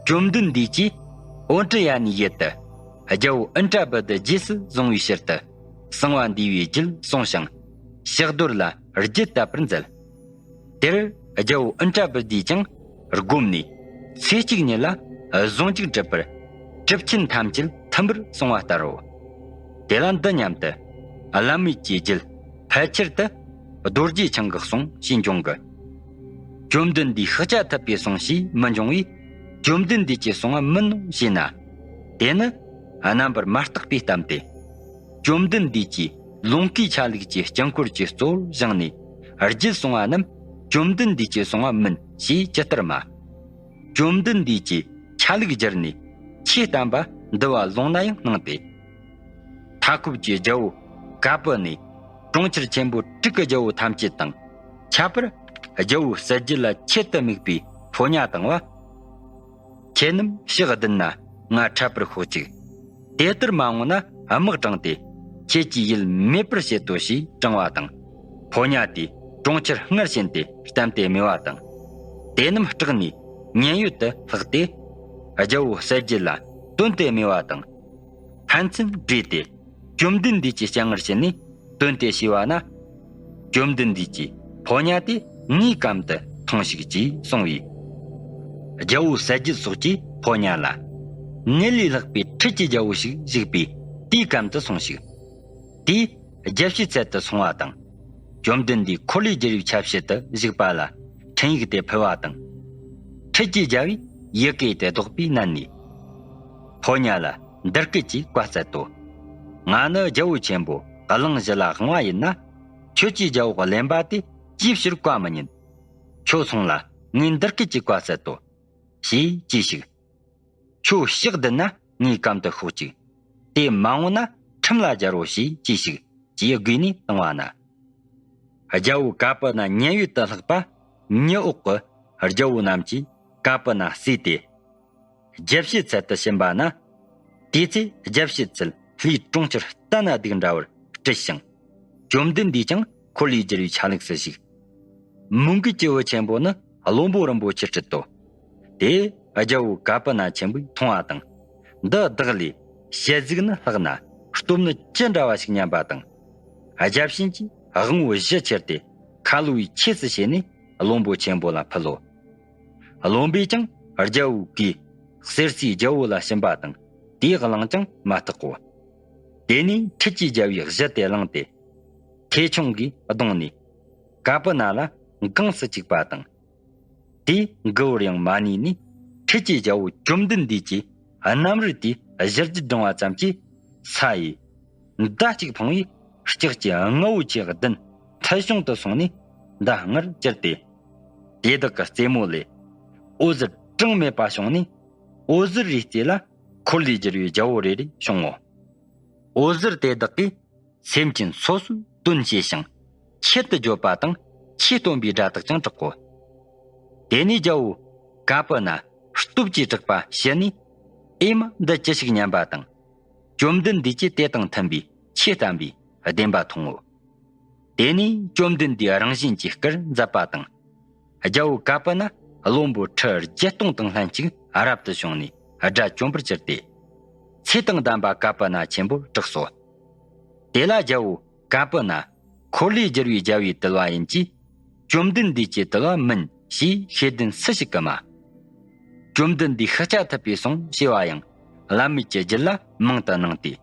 བཅོམ་ལྡན་འདས་ཀྱིས་ཨོ་ཏྲི་ཡ་ནའི་ཡུལ་དུ། རྒྱལ་པོ་ཨིནྡྲ་བྷུ་ཏི་རྗེས་སུ་བཟུང་བའི་ཕྱིར་དུ། གསང་བ་འདུས་པའི་རྒྱུད་གསུངས་ཤིང་། ཕྱག་རྡོར་ལ་རྒྱུད་དད་པར་མཛད། དེར་རྒྱལ་པོ་ཨིནྡྲ་བྷུ་ཏིས་ཀྱང་བསྒོམས་ནས། ཚེ་གཅིག་ཉིད་ལ་ཟུང་འཇུག་འགྲུབ་པར། གྲུབ་ཆེན་ཐམས་ཅད་མཐུན་པར་གསུངས་པ་ལྟར་རོ། དེ་ལ་འདི་སྙམ་དུ། བླ་མེད་ཀྱི་རྒྱུད་ཕལ་ཆེར་དུ། རྡོ་རྗེ་འཆང་གི་གསུང་ཞེས་འབྱུང་གི། བཅོམ་ལྡན་འདས་ཤཱཀྱ་ཐུབ་པའི་གསུང་ཞེས་མི་འབྱུང་བས། བཅོམ་ལྡན་འདས་ཀྱིས་གསུང་བ་མིན་ནོ་ཞེ་ན། དེ་ནི་རྣམ་པར་མ་བརྟགས་པའི་གཏམ་སྟེ། བཅོམ་ལྡན་འདས་ཀྱིས་ལོངས་སྐུའི་ཆ་ལུགས་ཀྱི་དཀྱིལ་འཁོར་གྱི་གཙོ་བོར་བཞེངས་ནས་རྒྱུད་གསུང་བ་རྣམས་བཅོམ་ལྡན་འདས་ཀྱིས་གསུང་བ་མིན་ཞེས་ཇི་ལྟར་སྨྲ། བཅོམ་ལྡན་འདས་ཀྱིས་ཆ་ལུགས་བསྒྱུར་ནས་ཆོས་བསྟན་པ་འདུལ་བ་ལུང་ན་ཡང་སྣང་སྟེ། མཐའ་འཁོབ་ཀྱི་རྒྱལ་པོ་ཀ་པུ་ནས་གྲོང་ཁྱེར་ཆེན་པོ་དྲུག་གི་རྒྱལ་པོ་ཐམས་ཅད་དང་ཁྱད་པར་རྒྱལ་པོ་གསལ་རྒྱལ་ལ་ཆེད་དུ་དམིགས་པའི་ཕོ་ཉ་དང་བ། ཁྱེད་རྣམས་ཕྱག་བདུན་ན་ང་འཕྲད་པར་ཤོག་ཅིག་དེ་ལྟར་མ་འོངས་ན་དམག་དྲངས་ཏེ་ཁྱེད་ཀྱི་ཡིད་མེད་པར་བྱེད་དོ་ཞེས་དྲང་བ་དང་། ཕོ་ཉ་དེས་གྲོང་ཁྱེར་སྔར་བཞིན་ཏེ་བསྟན་ཏེ་སྨྲས་པ་དང་། དེ་རྣམས་སྐྲག་ནས་མཉན་ཡོད་དུ་ལྷགས་ཏེ། རྒྱལ་པོ་གསལ་རྒྱལ་ལ་བཏོན་ཏེ་སྨྲས་པ་དང་། ཕན་ཚུན་བྲོས་ཏེ་བཅོམ་ལྡན་འདས་ཀྱི་སྤྱན་སྔར་ཕྱིན་ནས་བཏོན་ཏེ་ཞུས་པ་ན། བཅོམ་ལྡན་འདས་ཀྱིས་ཕོ་ཉ་དེ་ངའི་གམ་དུ་ཐོངས་ཤིག་ཅེས་གསུངས་པས། རྒྱལ་པོ་གསལ་རྒྱལ་སོགས་ཀྱིས་ཕོ་ཉ་ལ། ངེད་ལས་ལྷག་པའི་ཁྲི་ཀྱི་རྒྱལ་པོ་ཞིག་བཞུགས་པས་དེའི་གམ་དུ་སོང་ཞིག་དེས་རྒྱལ་བྱེད་ཚལ་དུ་སོང་བ་དང་། བཅོམ་ལྡན་འདས་འཁོར་ལོས་སྒྱུར་བའི་ཆ་བྱད་དུ་བཞུགས་པ་ལ་འཕྲིན་ཡིག་དེ་ཕུལ་བ་དང་། ཁྲི་ཀྱི་རྒྱལ་པོས་ཡི་གེ་དེ་བདོག་པས་མནན་ནས། ཕོ་ཉ་ལ་འདི་སྐད་ཅེས་བཀའ་སྩལ་ཏོ། ང་ནི་རྒྱལ་པོ་ཆེན་པོ་གླིང་བཞི་ལ་དབང་བ་ཡིན་ན། ཁྱོད་ཀྱིས་རྒྱལ་པོ་གླེན་པ་དེ་ཅིའི་ཕྱིར་བཀའ་མི་ཉན། ཁྱོད་སོང་ལ་ངས་འདི་སྐད་ཅེས་བཀའ་སྩལ་ཏོ། ཞེས་གྱིས་ཤིག་ཁྱོད་ཕྱག་བདུན་ན་ངའི་གམ་དུ་ཤོག་ཅིག་དེ་མ་འོངས་ན་ཁྲིམས་ལ་སྦྱར་རོ་ཞེས་གྱིས་ཤིག་ཅེས་བསྒོས་ནས་བཏང་བ་ན། རྒྱལ་པོ་ཀ་པུ་ན་མཉན་ཡོད་དུ་ལྷགས་པ་ཉི་འོག་གི་རྒྱལ་པོ་རྣམས་ཀྱིས་ཀ་པུ་ན་བསུས་ཏེ། རྒྱལ་བྱེད་ཚལ་དུ་ཕྱིན་པ་ན། དེའི་ཚེ་རྒྱལ་བྱེད་ཚལ་ལྷའི་གྲོང་ཁྱེར་ལྟ་ན་སྡུག་འདྲ་བར་སྤྲུལ་ཞིང་། བཅོམ་ལྡན་འདས་ཀྱང་འཁོར་ལོས་སྒྱུར་བའི་ཆ་ལུགས་སུ་བཞུགས། མོའུ་འགལ་གྱི་བུ་ཆེན་པོ་ནི་བློན་པོ་རིན་པོ་ཆེར་སྤྲུལ་ཏོ། དེས་རྒྱལ་པོ་ཀ་པི་ན་ཆེན་པོས་མཐོང་བ་དང་། འདི་བདག་ལས་ཞལ་གཟིགས་ནི་ལྷག་ན་སྟོབས་ནི་ཅི་འདྲ་བ་ཞིག་སྙམ་པ་དང་། རྒྱལ་བྱེད་ཀྱིས་དབང་པོ་བཞི་ཁྱེར་ཏེ་ཁ་ལོ་བའི་ཆས་སུ་བྱས་ནས་བློན་པོ་ཆེན་པོ་ལ་ཕུལ་ལོ། བློན་པོས་ཀྱང་རྒྱལ་པོའི་གོས་གསེར་སའི་རྒྱལ་པོ་ལ་བྱིན་པ་དང་དེའི་གླང་ཀྱང་མ་བཏགས་གོ། དེ་ནས་ཁྲུས་ཀྱི་རྒྱལ་པོའི་གཞུ་དེ་བླངས་ཏེ། ཐེ་ཆུང་གིས་བརྡུངས་ནས་ཀ་པི་ན་ལ་འགངས་སུ་བཅུག་པ་དང་། དེས་མགུ་བར་ཡང་མ་ནུས་ནས་ཁྲུས་ཀྱི་རྒྱལ་པོ་བཅོམ་ལྡན་འདས་ཀྱི་རྣམ་རིག་དེའི་གཞུ་རྒྱུད་བསྒྲེངས་པ་ཙམ་གྱིས་ས་ཡི་མདའ་གཅིག་འཕངས་པས་ལྕགས་ཀྱི་རྔ་བོ་ཆེ་བདུན་མཐིལ་ཕྱུང་དུ་སོང་ནས་མདའ་ལྔར་གྱུར་ཏེ། དེ་དག་གི་རྩེ་མོ་ལས་འོད་ཟེར་གྲངས་མེད་པ་བྱུང་ནས། འོད་ཟེར་རིའི་རྩེ་ལ་འཁོར་ལོས་སྒྱུར་བའི་རྒྱལ་པོ་རེ་རེ་བྱུང་ངོ་། འོད་ཟེར་དེ་དག་གིས་སེམས་ཅན་སོ་སོའི་དོན་བྱས་ཤིང་ཆེད་དུ་བརྗོད་པ་དང་ཆོས་སྟོན་པའི་སྒྲ་དག་ཀྱང་གྲག་གོ། དེ་ནས་རྒྱལ་པོ་ཀ་པི་ན་སྟོབས་ཀྱིས་དྲེགས་པ་ཞི་ནས། ཨེ་མ་འདི་ཅི་ཞིག་སྙམ་པ་དང་། བཅོམ་ལྡན་འདས་ཀྱིས་དེ་དང་མཐུན་པའི་ཆོས་བསྟན་པའི་བདེན་པ་མཐོང་ངོ་། དེ་ནས་བཅོམ་ལྡན་འདས་རང་བཞིན་གྱིས་སྐུར་མཛད་པ་དང་། རྒྱལ་པོ་ཀ་པི་ན་བློན་པོ་ཁྲི་བརྒྱད་སྟོང་དང་ལྷན་ཅིག་རབ་ཏུ་བྱུང་ནས་དགྲ་བཅོམ་པར་གྱུར་ཏེ། ཚེ་དང་ལྡན་པ་ཀ་པི་ན་ཆེན་པོར་གྲགས་སོ། དེ་ལ་རྒྱལ་པོ་ཀ་པི་ན་འཁོར་ལོས་སྒྱུར་བའི་རྒྱལ་པོའི་དུལ་བ་ཡིན་གྱི། བཅོམ་ལྡན་འདས་ཀྱི་དུལ་བ་མིན་ཞེས་ཤེས་ལྡན་སུ་ཞིག་གིས་སྨྲ། བཅོམ་ལྡན་འདས་ཤཱཀྱ་ཐུབ་པས་གསུངས་ཞེས་པ་ཡང་བླ་མེད་ཀྱི་རྒྱུད་ལ་མང་དུ་སྣང་སྟེ།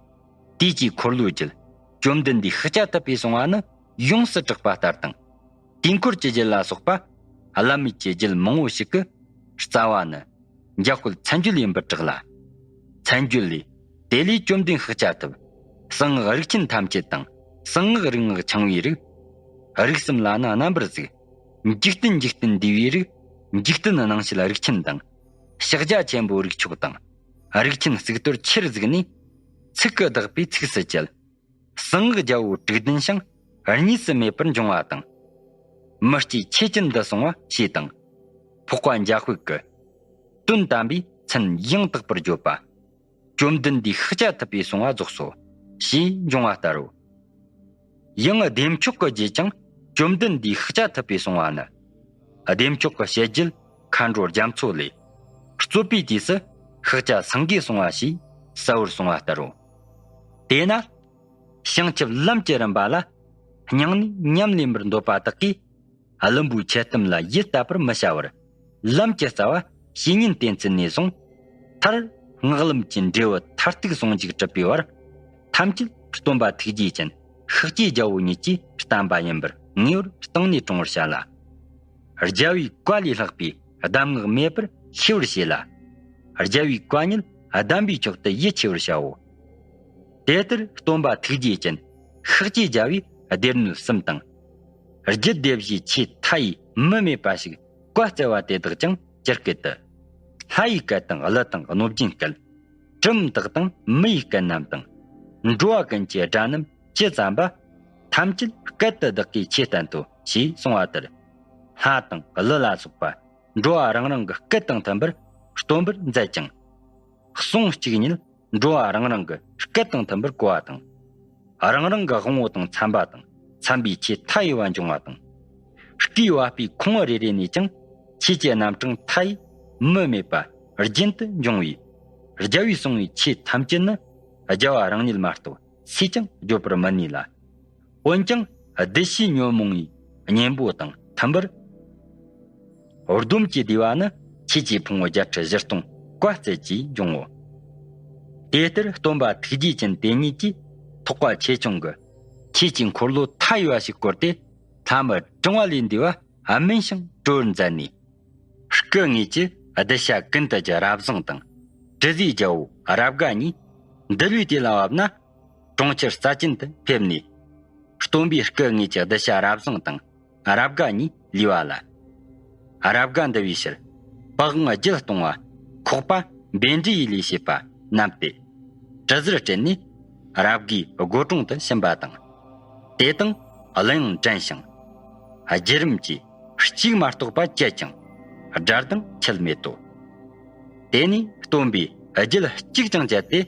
དུས་ཀྱི་འཁོར་ལོའི་རྒྱུད་བཅོམ་ལྡན་འདས་ཤཱཀྱ་ཐུབ་པས་གསུངས་པ་ནི་ཡོངས་སུ་གྲགས་པ་ལྟར་དང་། དུས་འཁོར་གྱི་རྒྱུད་ལ་སོགས་པ་བླ་མེད་ཀྱི་རྒྱུད་མང་བོ་ཞིག་གི་རྩ་བ་ནི་འཇམ་དཔལ་མཚན་བརྗོད་ཡིན་པར་གྲགས་ལ། མཚན་བརྗོད་ལས། དེ་ལས་བཅོམ་ལྡན་ཤཱཀྱ་ཐུབ། གསང་སྔགས་རིགས་ཆེན་ཐམས་ཅད་དང་གསང་སྔགས་རིག་སྔགས་འཆང་བའི་རིགས། རིགས་གསུམ་ལ་ནི་རྣམ་པར་གཟིགས། འཇིག་རྟེན་འཇིག་རྟེན་འདས་པའི་རིགས། འཇིག་རྟེན་སྣང་བྱེད་རིགས་ཆེན་དང་། ཕྱག་རྒྱ་ཆེན་པོ་རིགས་མཆོག་དང་། རིགས་ཆེན་གཙུག་ཏོར་ཆེར་གཟིགས་ནས། ཚིག་གིས་བདག་པོའི་ཚིགས་སུ་བཅད། གསང་སྔགས་རྒྱལ་པོ་དྲུག་ལྡན་ཞིང་གཉིས་སུ་མེད་པར་འབྱུང་བ་དང་། མི་སྐྱེ་ཆོས་ཅན་དུ་སོང་བ་ཞེས་དང་། འཕགས་པ་འཇམ་དཔལ་གྱི་དོན་དམ་པའི་མཚན་ཡང་དག་པར་བརྗོད་པ། བཅོམ་ལྡན་འདས་ཤཱཀྱ་ཐུབ་པས་གསུངས་པ་རྫོགས་སོ། ཞེས་འབྱུང་བ་ལྟར་རོ། ཡང་བདེ་མཆོག་གི་རྒྱུད་ཀྱང་བཅོམ་ལྡན་འདས་ཤཱཀྱ་ཐུབ་པས་གསུངས་པ་ནི། བདེ་མཆོག་གི་བཤད་རྒྱུད་མཁའ་འགྲོ་རྒྱ་མཚོ་ལས། རྩོད་པའི་དུས་སུ་ཤཱཀྱ་སེང་གེས་གསུངས་པ་ཞེས་གསལ་བོར་གསུངས་པ་ལྟར་རོ། དེས་ན། བྱང་ཆུབ་ལམ་གྱི་རིམ་པ་ལ། སྙིང་ནས་ཉམས་ལེན་པར་འདོད་པ་དག་གིས། བླུན་པོའི་འཆལ་གཏམ་ལ་ཡིད་གཏད་པར་མི་བྱ་བར། ལམ་གྱི་རྩ་བ་བཤེས་གཉེན་བསྟེན་ཚུལ་ནས་བཟུང་། མཐར་སྔགས་ལམ་གྱི་འབྲས་བུ་མཐར་ཐུག་ཟུང་འཇུག་གྲུབ་པའི་བར། ཐམས་ཅད་སྟོན་པ་ཐུགས་རྗེ་ཅན་ཤཱཀྱའི་རྒྱལ་པོ་ཉིད་ཀྱིས་བསྟན་པ་ཡིན་པར་ངེས་པར་གཏིང་ནས་དྲང་བར་བྱ་ལ། རྒྱལ་བའི་བཀའ་ལས་ལྷག་པའི་གདམས་ངག་མེད་པར་ཤེས་པར་བྱེད་ལ། རྒྱལ་བའི་བཀའ་ཉིད་གདམས་པའི་མཆོག་ཏུ་ཡིད་ཆེས་པར་བྱའོ། དེ་ལྟར་སྟོན་པ་ཐུགས་རྗེ་ཅན་ཤཱཀྱའི་རྒྱལ་པོའི་སྡེ་སྣོད་གསུམ་དང་། རྒྱུད་སྡེ་བཞིའི་ཆོས་མཐའ་ཡས་མུ་མེད་པ་ཞིག་བཀའ་སྩལ་བ་དེ་དག་ཀྱང་ཇི་སྐད་དུ། ལྷ་ཡི་སྐད་དང་ཀླུ་དང་གནོད་སྦྱིན་སྐད། གྲུབ་མཐའ་དང་མི་ཡི་སྐད་རྣམས་དང་། འགྲོ་བ་ཀུན་གྱི་སྒྲ་རྣམས་ཇི་ཙམ་པ། ཐམས་ཅད་སྐད་དུ་བདག་གིས་ཆོས་བསྟན་ཏོ། ཞེས་གསུངས་པ་ལྟར། ལྷ་དང་ཀླུ་ལ་སོགས་པ་འགྲོ་བ་རང་རང་གི་སྐད་དང་མཐུན་པར་སྟོན་པར་མཛད་ཅིང་། གསུང་གཅིག་ཉིད་འགྲོ་བ་རང་རང་གི་སྐད་དང་མཐུན་པར་གོ་བ་དང་། རང་རང་གི་དབང་པོ་དང་འཚམ་པ་དང་འཚམ་པའི་ཆོས་མཐའ་ཡས་པ་འབྱུང་བ་དང་། སྐུའི་བ་སྤུའི་ཁོངས་རེ་རེ་ནས་ཀྱང་ཆོས་ཀྱི་རྣམ་གྲངས་མཐའ་ཡས་མུ་མེད་པ་རྒྱུན་དུ་འབྱུང་བས། རྒྱལ་པོས་གསུངས་པའི་ཆོས་ཐམས་ཅད་ནི་རྒྱལ་བ་རང་ཉིད་མ་གཏོགས་སུས་ཀྱང་བརྗོད་པར་མི་ནུས་ལ། འོན་ཀྱང་། བདུད་བཞིའི་ཉོན་མོངས་པའི་གཉེན་པོ་དང་མཐུན་པར། སྡོམ་གྱི་བདེ་བ་ནི་ཆོས་ཀྱི་ཕུང་པོ་བརྒྱད་ཁྲི་བཞི་སྟོང་བཀའ་སྩལ་གྱིས་འབྱུང་ངོ་། དེ་ལྟར་སྟོན་པ་ཐུགས་རྗེ་ཅན་དེ་ཉིད་ཀྱིས་ཐེག་པ་ཆེ་ཆུང་གི་ཆོས་ཀྱི་འཁོར་ལོ་མཐའ་ཡས་པ་ཞིག་བསྐོར་ཏེ། ལྷ་མི་གྲངས་པ་ལས་འདས་པ་སྨིན་ཞིང་གྲོལ་བར་མཛད་ནས། སྐུ་དངོས་ཀྱིས་གདུལ་བྱ་ཀུན་ཏུ་རྒྱལ་རབ་བཟང་དང་། དྲི་ཟའི་རྒྱལ་པོ་རབ་དགའ་གཉིས་འདུལ་བའི་དུས་ལ་བབ་ན། གྲོང་ཁྱེར་རྩ་ཅན་དུ་ཕེབས་ནས། སྟོན་པའི་སྐུ་དངོས་ཀྱི་གདུལ་བྱ་རབ་བཟང་དང་། རབ་དགའ་གཉིས་ལུས་པ་ལ། རབ་དགའ་འདུལ་བའི་ཕྱིར། པི་ཝང་བརྒྱད་གཏོང་བ་ཁོག་པ་འབེན་འདྲིའི་ལས་བྱེད་པ་རྣམས་ཏེ། དྲི་ཟར་སྤྲད་ནས་རབ་དགའི་སྒོ་དྲུང་དུ་ཕྱིན་པ་དང་། དེ་དང་གླུ་དབྱངས་འགྲན་ཞིང་། བརྒྱུད་རིམ་གྱིས་གཅིག་མ་གཏོགས་པ་བཅད་ཀྱང་སྒྲ་གདངས་ཁྱད་མེད་དོ། དེ་ནས་སྟོན་པས་རྒྱུད་གཅིག་ཀྱང་བཅད་དེ།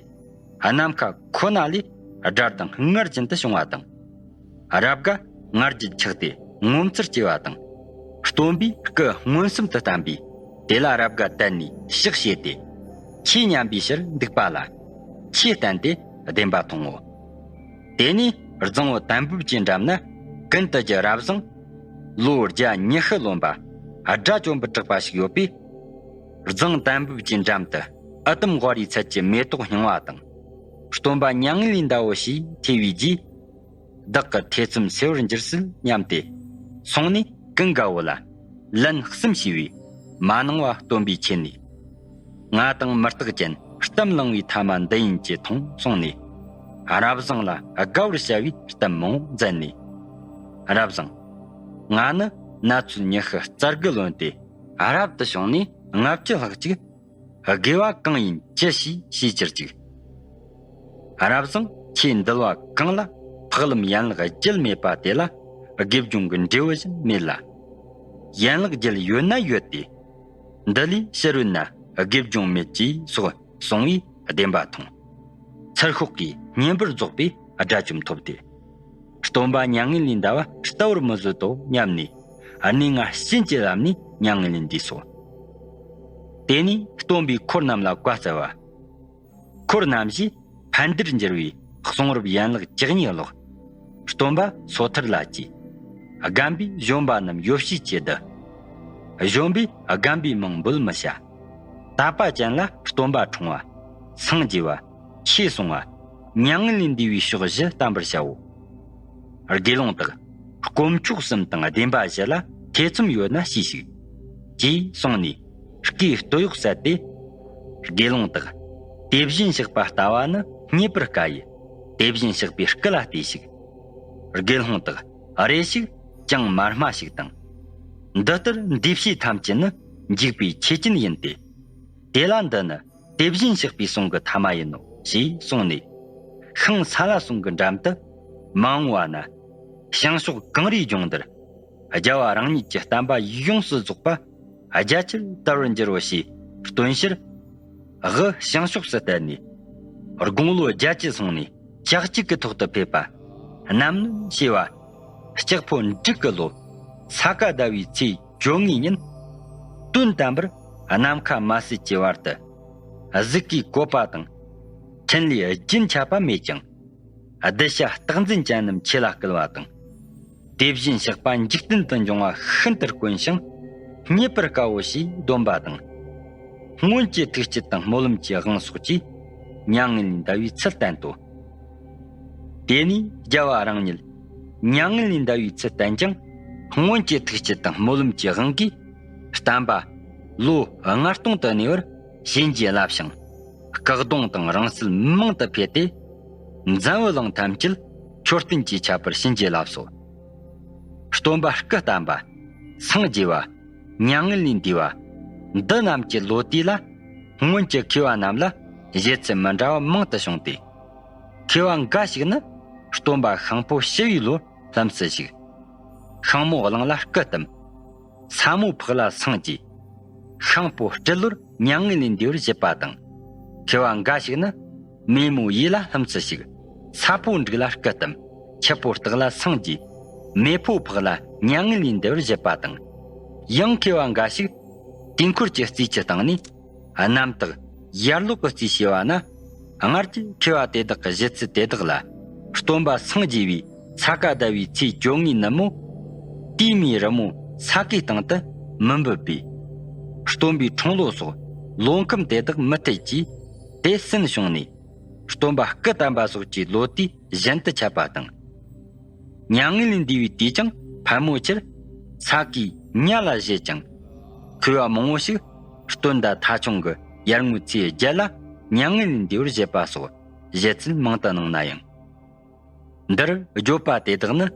ནམ་མཁའ་ཁོ་ན་ལས་སྒྲ་གདངས་སྔར་བཞིན་དུ་བྱུང་བ་དང་། རབ་དགའ་ང་རྒྱལ་ཆགས་ཏེ་ངོ་མཚར་སྐྱེ་བ་དང་། སྟོན་པས་སྐུ་མངོན་སུམ་དུ་བསྟན་པས། དེ་ལ་རབ་དགའ་དད་ནས་ཕྱག་བྱས་ཏེ། ཆོས་ཉན་པའི་ཕྱིར་འདུག་པ་ལ། ཆོས་བསྟན་ཏེ་བདེན་པ་མཐོང་ངོ་། དེ་ནས་རྫིང་བུ་དན་འབུབ་ཀྱི་འགྲམ་ན་ཀུན་ཏུ་གྱི་རབ་བཟང་། ལོ་བརྒྱ་ཉི་ཤུ་ལོན་པ་དགྲ་བཅོམ་པར་གྲགས་པ་ཞིག་ཡོད་པས། རྫིང་དན་འབུབ་ཀྱི་འགྲམ་དུ་ཨི་དམ་ཝ་རའི་ཚལ་གྱི་མེ་ཏོག་སྙིང་བ་དང་། སྟོན་པ་མྱ་ངན་ལས་འདའོ་ཞེས་ཐོས་པའི་རྗེས། བདག་གི་ཐེ་ཚོམ་སེལ་བར་འགྱུར་སྲིད་སྙམ་སྟེ། སོང་ནས་ཀུན་དགའ་བོ་ལ་ལན་གསུམ་ཞུས་པས་མ་གནང་བ་སྟོན་པས་མཁྱེན་ནས། ང་དང་མི་རྟག་ཅན་གཏམ་བླང་བའི་ཐ་མ་འདི་ཡིན་གྱི་མཐོང་གསུངས་ནས། རབ་བཟང་ལ་དགའ་བར་བྱ་བའི་གཏམ་མང་པོ་མཛད་ནས། རབ་བཟང་། ང་ནི་ན་ཚོད་ཉི་ཤུ་རྩ་དགུ་ལོན་ཏེ་རབ་ཏུ་བྱུང་ནས་ལྔ་བཅུ་ལྷག་ཅིག་དགེ་བ་གང་ཡིན་ཅི་ཞིག་ཤེས་གྱུར་ཅིག་རབ་བཟང་ཁྱེད་འདུལ་བ་གང་ལ་འཕགས་ལམ་ཡན་ལག་བརྒྱད་མེད་པ་དེ་ལ་དགེ་སྦྱོང་གི་འབྲས་བུ་བཞིན་མེད་ལ། ཡན་ལག་བརྒྱད་ཡོད་ན་ཡོད་དེ། འདི་ལས་ཕྱི་རོལ་ན་དགེ་སྦྱོང་མེད་ཅེས་སོགས་གསུང་བས་བདེན་པ་མཐོང་། ཚུར་ཤོག་གིས་བསྙེན་པར་རྫོགས་པས་དགྲ་བཅོམ་ཐོབ་སྟེ། སྟོན་པ་མྱ་ངན་ལས་འདའ་བ་ལྟ་བུར་མི་བཟོད་དོ་སྙམ་ནས། གནས་ལྔ་བྱིན་གྱིས་བརླབས་ནས་མྱ་ངན་ལས་འདས་སོ། དེ་ནས་སྟོན་པས་འཁོར་རྣམས་ལ་བཀའ་སྩལ་པ། འཁོར་རྣམས་ཀྱིས་ཕན་བདེར་འགྱུར་བའི་གསུང་རབ་ཡན་ལག་བཅུ་གཉིས་ཀློག་སྟོན་པ་སོ་ཐར་ལ་གྱིས། རྒན་པས་གཞོན་པ་རྣམས་ཡོ་བྱད་ཀྱིས་བསྡུ། གཞོན་པས་རྒན་པའི་མིང་འབོད་མི་བྱ། དད་པ་ཅན་ལ་སྟོན་པ་འཁྲུངས་པ། སངས་རྒྱས་པ། ཆོས་གསུང་བ། མྱ་ངན་ལས་འདས་པའི་ཕྱོགས་བཞི་བསྟན་པར་བྱའོ། དགེ་སློང་དག་དཀོན་མཆོག་གསུམ་དང་བདེན་པ་བཞི་ལ་ཐེ་ཚོམ་ཡོད་ན་ཤེས་ཤིག་ཅེས་གསུངས་ནས་སྐུའི་སྟོད་གཡོགས་བསལ་ཏེ། དགེ་སློང་དག་དེ་བཞིན་གཤེགས་པ་ལྟ་བ་ནི་རྙེད་པར་དཀའ་ཡི། དེ་བཞིན་གཤེགས་པའི་སྐུ་ལ་བལྟས་ཤིག་དགེ་སློང་དག་རེ་ཞིག་ཅང་མ་སྨྲ་ཞིག་དང་། འདི་ལྟར་འདུས་བྱས་ཐམས་ཅད་ནི་འཇིག་པའི་ཆོས་ཅན་ཡིན་ཏེ། དེ་ལ་འདི་ནི་དེ་བཞིན་གཤེགས་པའི་གསུང་གི་ཐ་མ་ཡིན་ནོ་ཞེས་གསུངས་ནས། ཤིང་ས་ལ་གསུང་གི་འགྲམ་དུ་མ་འོངས་པ་ན། བྱང་ཕྱོགས་གངས་རིའི་ལྗོངས་འདིར་རྒྱལ་བ་རང་ཉིད་ཀྱི་བསྟན་པ་ཡོངས་སུ་རྫོགས་པ་རྒྱ་ཆེར་དར་བར་འགྱུར་རོ་ཞེས་སྟོན་ཕྱིར། དབུ་བྱང་ཕྱོགས་སུ་བསྟན་ནས། དགུང་ལོ་བརྒྱད་ཅུ་སོང་ནས་ལྕགས་གཅིག་གི་ཐོག་ཏུ་ཕེབས་པ། རྣམ་གནོན་བྱས་པ། ལྕགས་ཕོ་འབྲུག་གི་ལོ། ས་ག་ཟླ་བའི་ཚེས་བཅོ་ལྔའི་ཉིན། སྟོན་དམ་པར་ནམ་མཁའ་མ་ཟད་ཀྱི་བར་དུ། གཟུགས་ཀྱི་བཀོད་པ་དང་། འཕྲིན་ལས་རྒྱུན་ཆད་པ་མེད་ཅིང་། གདུལ་བྱ་རྟག་འཛིན་ཅན་རྣམས་ཆོས་ལ་བསྐུལ་བ་དང་། དེ་བཞིན་གཤེགས་པ་འཇིག་རྟེན་དུ་འབྱུང་བ་ཤིན་ཏུ་དཀོན་ཞིང་རྙེད་པར་དཀའ་བོ་ཞེས་འདོན་པ་དང་། སྔོན་གྱི་ཐུགས་བསྐྱེད་དང་སྨོན་ལམ་གྱི་དབང་སོགས་ཀྱིས་མྱ་ངན་ལས་འདའ་བའི་ཚུལ་བསྟན་ཏོ། དེ་ནས་རྒྱལ་བ་རང་ཉིད་མྱ་ངན་ལས་འདའ་བའི་ཚུལ་བསྟན་ཀྱང་། སྔོན་གྱི་ཐུགས་བསྐྱེད་དང་སྨོན་ལམ་གྱི་དབང་གིས་བསྟན་པ་ལོ་ལྔ་སྟོང་དུ་གནས་པར་བྱིན་གྱིས་བརླབས་ཤིང་། སྐུ་གདུང་དང་རིང་བསྲེལ་མང་དུ་འཕེལ་ཏེ། འཛམ་བུ་གླིང་ཐམས་ཅད་མཆོད་རྟེན་གྱིས་ཁྱབ་པར་བྱིན་གྱིས་བརླབས་སོ། སྟོན་པ་སྐུ་བལྟམས་པ། སངས་རྒྱས་པ། མྱ་ངན་ལས་འདས་པ། འདི་རྣམས་ཀྱི་ལོ་དུས་ལ། སྔོན་གྱི་མཁས་པ་རྣམས་ལ་བཞེད་ཚུལ་མི་འདྲ་བ་མང་དུ་བྱུང་སྟེ། མཁས་པ་འགའ་ཞིག་ནི། སྟོན་པ་ཤིང་ཕོ་ཞི་བའི་ལོར་ལྷུམས་སུ་ཞུགས། ཤིང་མོ་གླིང་ལ་སྐུ་བལྟམས། ས་མོ་ཕག་ལ་སངས་རྒྱས། ཤིང་ཕོ་སྤྲེལ་ལོར་མྱ་ངན་ལས་འདས་པར་བཞེད་པ་དང་། མཁས་པ་འགའ་ཞིག་ནི། མེ་མོ་ཡུལ་ལ་ལྷུམས་སུ་ཞུགས། ས་ཕོ་འབྲུག་ལ་སྐུ་བལྟམས། ཁྱི་ཕོ་སྟག་ལ་སངས་རྒྱས། མེ་ཕོ་ཕག་ལ་མྱ་ངན་ལས་འདས་པར་བཞེད་པ་དང་། ཡང་མཁས་པ་འགའ་ཞིག་དུས་འཁོར་གྱི་རྩིས་ཀྱི་སྟེང་ནས། རྣམ་དག་ཡར་ལོག་གི་རྩིས་བྱས་པ་ན། སྔར་གྱི་མཁས་པ་དེ་དག་གི་བཞེད་ཚུལ་དེ་དག་ལ། སྟོན་པ་སངས་རྒྱས་པའི་ས་ག་ཟླ་བའི་ཚེས་བཅོ་ལྔའི་ནུབ་མོ། དུས་མེའི་རི་མོ་ས་གའི་སྟེང་དུ་མི་འབབ་པས། སྟོན་པའི་འཁྲུངས་ལོ་སོགས་ལོ་ཁམས་དེ་དག་མི་འཐད་ཀྱིས། དེ་ཟིན་བྱུང་ནས། སྟོན་པ་སྐུ་བལྟམས་པ་སོགས་ཀྱི་ལོ་དུས་གཞན་དུ་ཁྱབ་པ་དང་། མྱ་ངན་ལས་འདས་པའི་དུས་ཀྱང་ཕལ་མོ་ཆེར་ས་གའི་ཉ་ལ་བཞེད་ཅིང་། མཁས་པ་མང་བོ་ཞིག་སྟོན་ཟླ་ཐ་ཆུང་གི་ཡར་ངོའི་ཚེས་བརྒྱད་ལ་མྱ་ངན་ལས་འདས་པར་བཞེད་པ་སོགས་བཞེད་ཚུལ་མང་དུ་སྣང་ན་ཡང་། འདིར་བརྗོད་པ་དེ་དག་ནི་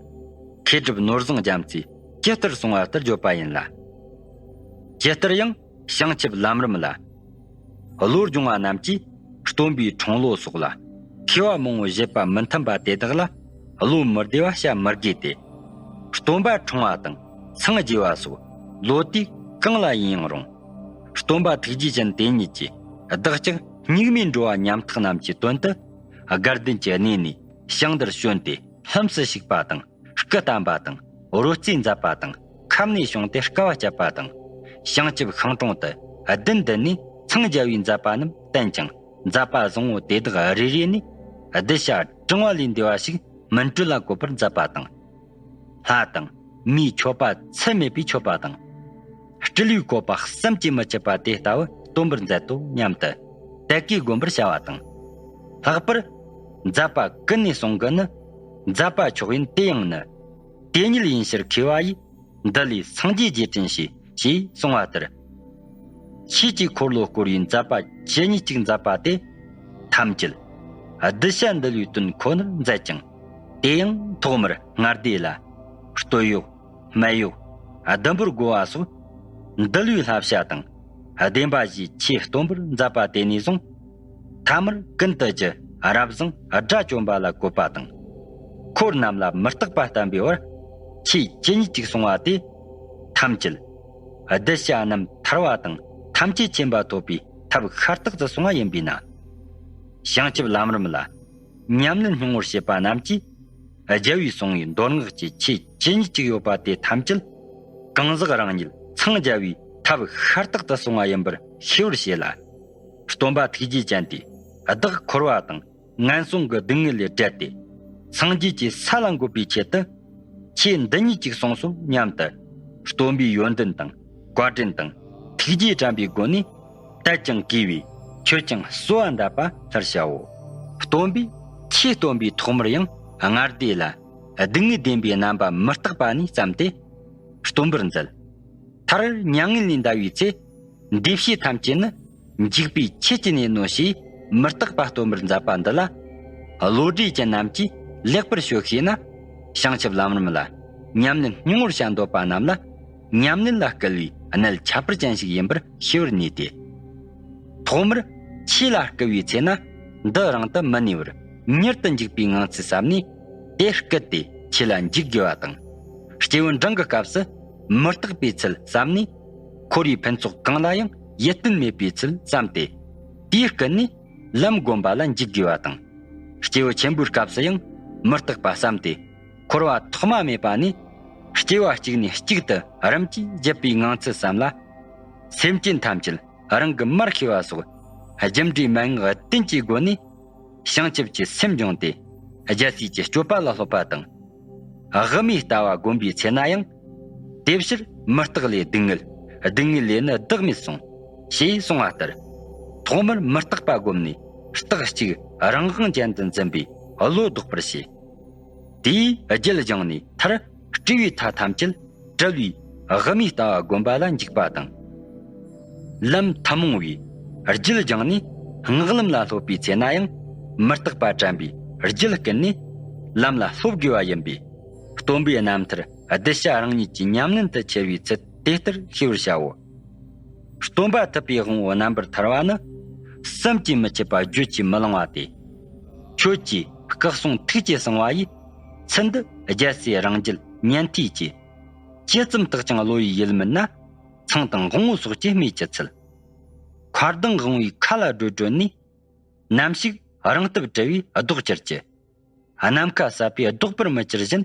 མཁས་གྲུབ་ནོར་བཟང་རྒྱ་མཚོས་ཇི་ལྟར་གསུངས་པ་ལྟར་བརྗོད་པ་ཡིན་ལ། ཇི་ལྟར་ཡང་བྱང་ཆུབ་ལམ་རིམ་ལ། བློ་སྦྱོང་བ་རྣམས་ཀྱིས་སྟོན་པའི་འཁྲུངས་ལོ་སོགས་ལ་མཁས་པ་མང་བོས་བཞེད་པ་མི་མཐུན་པ་དེ་དག་ལ་བློ་མི་བདེ་བ་བྱ་མི་དགོས་ཏེ། སྟོན་པ་འཁྲུངས་པ་དང་སངས་རྒྱས་པ་སོགས་ལོ་དུས་གང་ལ་ཡིན་ཡང་རུང་། སྟོན་པ་ཐུགས་རྗེ་ཅན་དེ་ཉིད་ཀྱིས་བདག་ཅག་སྙིགས་མའི་འགྲོ་བ་ཉམ་ཐག་རྣམས་ཀྱི་དོན་དུ་ དགའ་ལྡན་གྱི་གནས་ནས་ཞིང་འདིར་བྱོན་ཏེ་ལྷུམས་སུ་ཞུགས་པ་དང་། སྐུ་བལྟམས་པ་དང་། རོལ་རྩེད་མཛད་པ་དང་། ཁམས་ནས་བྱུང་སྟེ་དཀའ་བ་སྤྱད་པ་དང་། བྱང་ཆུབ་ཤིང་དྲུང་དུ་གདན་འདི་ནས་འཚང་རྒྱ་བའི་མཛད་པ་རྣམས་བསྟན་ཅིང་། མཛད་པ་བཟང་བོ་དེ་དག་རེ་རེ་ནས་གདུལ་བྱ་གྲངས་པ་ལས་འདས་པ་ཞིག་མུན་སྤྲུལ་ལ་བཀོད་པར་མཛད་པ་དང་། ལྷ་དང་མིའི་མཆོད་པ་ཚད་མེད་པའི་མཆོད་པ་དང་། སྤྲུལ་བའི་བཀོད་པ་བསམ་གྱིས་མི་ཁྱབ་པ་དེ་ལྟ་བུ་སྟོན་པར་མཛད་དོ་སྙམ་དུ་དད་གུས་བསྒོམ་པར་བྱ་བ་དང་། ལྷག་པར་མཛད་པ་ཀུན་ནས་གསུང་གི་ནི། མཛད་པ་མཆོག་ཡིན་དེ་ཡང་ནི། དེ་ཉིད་ཡིན་ཕྱིར་མཁས་པ་ཡིས། འདི་ལས་སངས་རྒྱས་རྗེས་དྲན་བྱོས། ཞེས་གསུངས་པ་ལྟར། ཆོས་ཀྱི་འཁོར་ལོ་བསྐོར་བའི་མཛད་པ་ཇི་སྙེད་ཅིག་མཛད་པ་དེ་ཐམས་ཅད་གདུལ་བྱ་འདུལ་བའི་དོན་ཁོ་ནར་མཛད་ཅིང་། དེ་ཡང་ཐོག་མར་ལྔ་སྡེ་ལ་སྟོད་གཡོགས། སྨད་གཡོགས། ཟླུམ་པོར་བགོ་བ་སོགས་འདུལ་བའི་བསླབ་བྱ་དང་བདེན་པ་བཞིའི་ཆོས་སྟོན་པར་མཛད་པ་དེ་ནས་བཟུང་། ཐ་མར་ཀུན་ཏུ་རྒྱུ་རབ་བཟང་དགྲ་བཅོམ་པ་ལ་བཀོད་པ་དང་། འཁོར་རྣམས་ལ་མི་རྟག་པ་བསྟན་པའི་བར་ཆོས་ཇི་སྙེད་ཅིག་གསུངས་པ་དེ་ཐམས་ཅད་གདུལ་བྱ་རྣམས་ཐར་བ་དང་ཐམས་ཅད་མཁྱེན་པ་ཐོབ་པའི་ཐབས་ཤ་སྟག་ཏུ་གསུངས་པ་ཡིན་པས་ན། བྱང་ཆུབ་ལམ་རིམ་ལ་ཉམས་ལེན་སྙིང་པོར་བྱེད་པ་རྣམས་ཀྱིས། རྒྱལ་བས་གསུངས་པའི་མདོ་སྔགས་ཀྱི་ཆོས་ཇི་སྙེད་ཅིག་ཡོད་པ་དེ་ཐམས་ཅད་གང་ཟག་རང་ཉིད་འཚང་རྒྱ་བའི་ཐབས་ཤ་སྟག་ཏུ་གསུངས་པ་ཡིན་པར་ཤེས་པར་བྱེད་ལ། སྟོན་པ་ཐུགས་རྗེ་ཅན་དེས་བདག་འཁོར་བ་དང་ངན་སོང་གི་སྡུག་བསྔལ་ལས་བསྒྲལ་ཏེ། སངས་རྒྱས་ཀྱི་ས་ལ་འགོད་པའི་ཆེད་དུ། ཆོས་འདི་ཉིད་ཅིག་གསུངས་སོ་སྙམ་དུ། སྟོན་པའི་ཡོན་ཏན་དང་བཀའ་དྲིན་དང་ཐུགས་རྗེས་དྲན་པའི་སྒོ་ནས། དད་ཅིང་གུས་པས་མཆོད་ཅིང་གསོལ་བ་འདེབས་པ་ལྷར་བྱའོ། སྟོན་པས་ཆོས་སྟོན་པའི་ཐོག་མར་ཡང་ལྔ་སྡེ་ལ་སྡུག་བསྔལ་བདེན་པའི་རྣམ་པ་མི་རྟག་པ་ནས་བརྩམས་ཏེ་སྟོན་པར་མཛད། མཐར་མྱ་ངན་ལས་འདའ་བའི་ཚེ། འདུས་བྱས་ཐམས་ཅད་ནི་འཇིག་པའི་ཆོས་ཀྱི་གནས་ནོ་ཞེས་མི་རྟག་པ་སྟོན་པར་མཛད་པ་འདི་ལ། བློ་གྲོས་ཅན་རྣམས་ཀྱིས་ལེགས་པར་ཤོད་ཤེས་ན། བྱང་ཆུབ་ལམ་རིམ་ལ་ཉམས་ལེན་སྙིང་པོར་བྱ་འདོད་པ་རྣམས་ལ། ཉམས་ལེན་ལ་སྐུལ་བའི་གནད་ཁྱད་པར་ཅན་ཞིག་ཡིན་པར་ཤེས་པར་ནུས་ཏེ། ཐོག་མར་ཆོས་ལ་སྐུལ་བའི་ཚེ་ན་འདི་རང་དུ་མི་གནས་པར་མྱུར་དུ་འཇུག་པའི་ངང་ཚུལ་བསམ་ནས། དེ་སྐུལ་ཏེ་ཆོས་ལ་འཇུག་དགོས་པ་དང་། སྐྱེས་བུ་འབྲིང་གི་སྐབས་སུ་མི་རྟག་པའི་ཚུལ་བསམ་ནས། འཁོར་བའི་ཕུན་ཚོགས་གང་ལ་ཡང་ཡིད་བརྟན་མེད་པའི་ཚུལ་བསམ་སྟེ། དེའི་སྐུལ་ནས་ལམ་བསྒོམ་པ་ལ་འཇུག་དགོས་པ་དང་། སྐྱེས་བུ་ཆེན་པོའི་སྐབས་སུ་ཡང་མི་རྟག་པ་བསམ་སྟེ། འཁོར་བ་ཐོག་མ་མེད་པ་ནས་སྐྱེ་བ་གཅིག་ནས་གཅིག་ཏུ་རིམ་གྱིས་འགྱུར་བའི་ངང་ཚུལ་བསམ་ལ། སེམས་ཅན་ཐམས་ཅད་རང་གི་མར་ཤེས་པ་སོགས་རྒྱུ་འབྲས་མན་ངག་བདུན་གྱི་སྒོ་ནས་བྱང་ཆུབ་ཀྱི་སེམས་བྱུང་སྟེ། རྒྱལ་སྲས་ཀྱི་སྤྱོད་པ་ལ་སློབ་པ་དང་། དབུ་མའི་ལྟ་བ་བསྒོམ་པའི་ཚེ་ན་ཡང་། དེ་ཕྱིར་མི་རྟག་ལས་སྡུག་བསྔལ། སྡུག་བསྔལ་ལས་ནི་བདག་མེད་གསུངས། ཞེས་གསུངས་པ་ལྟར། ཐོག་མར་མི་རྟག་པ་བསྒོམས་ནས་རྟགས་གཅིག་རང་དབང་ཅན་དུ་འཛིན་པའི་བློ་ལྡོག་པར་བྱས། དེས་རྒྱུད་སྦྱངས་ནས་མཐར་སྤྲོས་པའི་མཐའ་ཐམས་ཅད་བྲལ་བའི་དབུ་མའི་ལྟ་བ་བསྒོམ་པ་ལ་འཇུག་པ་དང་། ལམ་ཐུན་མོང་བའི་རྒྱུད་སྦྱངས་ནས་སྔགས་ལམ་ལ་སློབ་པའི་ཚེ་ན་ཡང་མི་རྟག་པ་དྲན་པའི་རྒྱུད་ཀུན་ནས་ལམ་ལ་སློབ་དགོས་པ་ཡིན་པས། སྟོན་པའི་རྣམ་ཐར་གདུལ་བྱ་རང་ཉིད་ཀྱི་ཉམས་ལེན་དུ་འཁྱེར་བའི་ཚུལ་དེ་ལྟར་ཤེས་པར་བྱའོ། སྟོན་པ་ཐུབ་པའི་དབང་པོ་རྣམ་པར་ཐར་བ་ནི། བསམ་གྱིས་མི་ཁྱབ་པ་བརྗོད་ཀྱིས་མི་ལང་བ་སྟེ། ཁྱོད་ཀྱིས་སྐུ་གསུང་ཐུགས་ཀྱི་གསང་བ་ཡིས། ཚུལ་འདི་རྒྱལ་སྲས་རང་རྒྱུད་ཉན་ཐོས་ཀྱི། ཇི་ཙམ་བརྟགས་ཀྱང་བློ་ཡི་ཡུལ་མིན་ན། ཚངས་དང་དབང་པོ་སོགས་ཀྱི་སྨོས་ཀྱི་ཚུལ། མཁའ་ལྡིང་དབང་པོའི་མཁའ་ལ་བགྲོད་བགྲོད་ནས། ནམ་ཞིག་རང་སྟོབས་བྲལ་བས་ལྡོག་གྱུར་ཅིག། ནམ་མཁའ་ཟད་པས་ལྡོག་པར་མི་འགྱུར་བཞིན།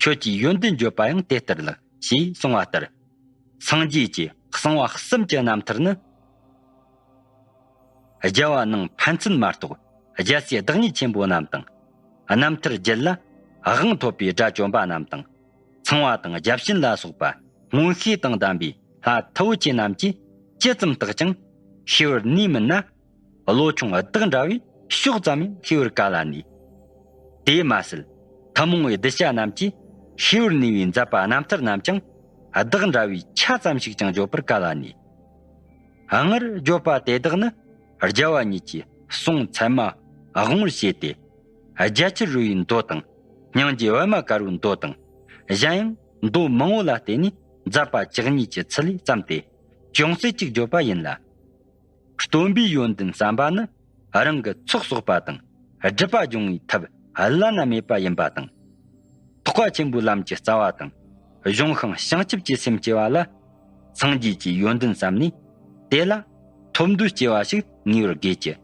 ཁྱོད་ཀྱི་ཡོན་ཏན་བརྗོད་པ་ཡང་དེ་ལྟར་ལགས། ཞེས་གསུངས་པ་ལྟར། སངས་རྒྱས་ཀྱི་གསང་བ་གསུམ་གྱི་རྣམ་ཐར་ནི། རྒྱལ་བ་ནང་ཕན་ཚུན་མ་གཏོགས་རྒྱལ་སྲས་བདག་ཉིད་ཆེན་པོ་རྣམས་དང་། རྣམ་ཐར་རྒྱུད་ལ་དབང་ཐོབ་པའི་དགྲ་བཅོམ་པ་རྣམས་དང་། ཚངས་པ་དང་བརྒྱ་བྱིན་ལ་སོགས་པ་མངོན་ཤེས་དང་ལྡན་པའི་ལྷ་མཐུ་བོ་ཆེ་རྣམས་ཀྱིས་ཇི་ཙམ་བརྟགས་ཀྱང་ཤེས་པར་ནུས་མིན་ན། བློ་ཆུང་བདག་འདྲ་བས་ཕྱོགས་ཙམ་ཡང་ཤེས་པར་ག་ལ་ནུས། དེས་མ་ཟད་ཐུན་མོང་བའི་གདུལ་བྱ་རྣམས་ཀྱིས་ཤེས་པར་ནུས་པའི་མཛད་པ་རྣམ་ཐར་རྣམས་ཀྱང་བདག་འདྲ་བས་ཆ་ཙམ་ཞིག་ཀྱང་བརྗོད་པར་ག་ལ་ནུས། སྔར་བརྗོད་པ་དེ་དག་ནི་རྒྱལ་བ་ཉིད་ཀྱིས་གསུང་ཚད་མ་དབང་པོར་བྱས་ཏེ། རྒྱ་ཆེར་རོལ་པའི་མདོ་དང་། སྙིང་རྗེ་པད་མ་དཀར་པོའི་མདོ་དང་། གཞན་ཡང་མདོ་མང་པོ་ལ་བརྟེན་ནས་མཛད་པ་བཅུ་གཉིས་ཀྱི་ཚུལ་ལས་བརྩམས་ཏེ་ཅུང་ཟད་ཅིག་བརྗོད་པ་ཡིན་ལ། སྟོན་པའི་ཡོན་ཏན་བསམ་པ་ནི་རང་གི་ཚོགས་གསོག་པ་དང་སྒྲིབ་པ་སྦྱོང་བའི་ཐབས་བླ་ན་མེད་པ་ཡིན་པ་དང་། ཐེག་པ་ཆེན་པོའི་ལམ་གྱི་རྩ་བ་དང་། གཞུང་ཤིང་བྱང་ཆུབ་ཀྱི་སེམས་སྐྱེ་བ་ལ། སངས་རྒྱས་ཀྱི་ཡོན་ཏན་བསམ་ནས་དེ་ལ་ཐོབ་འདོད་སྐྱེ་བ་ཞིག་ངེས་པར་དགོས་ཀྱི།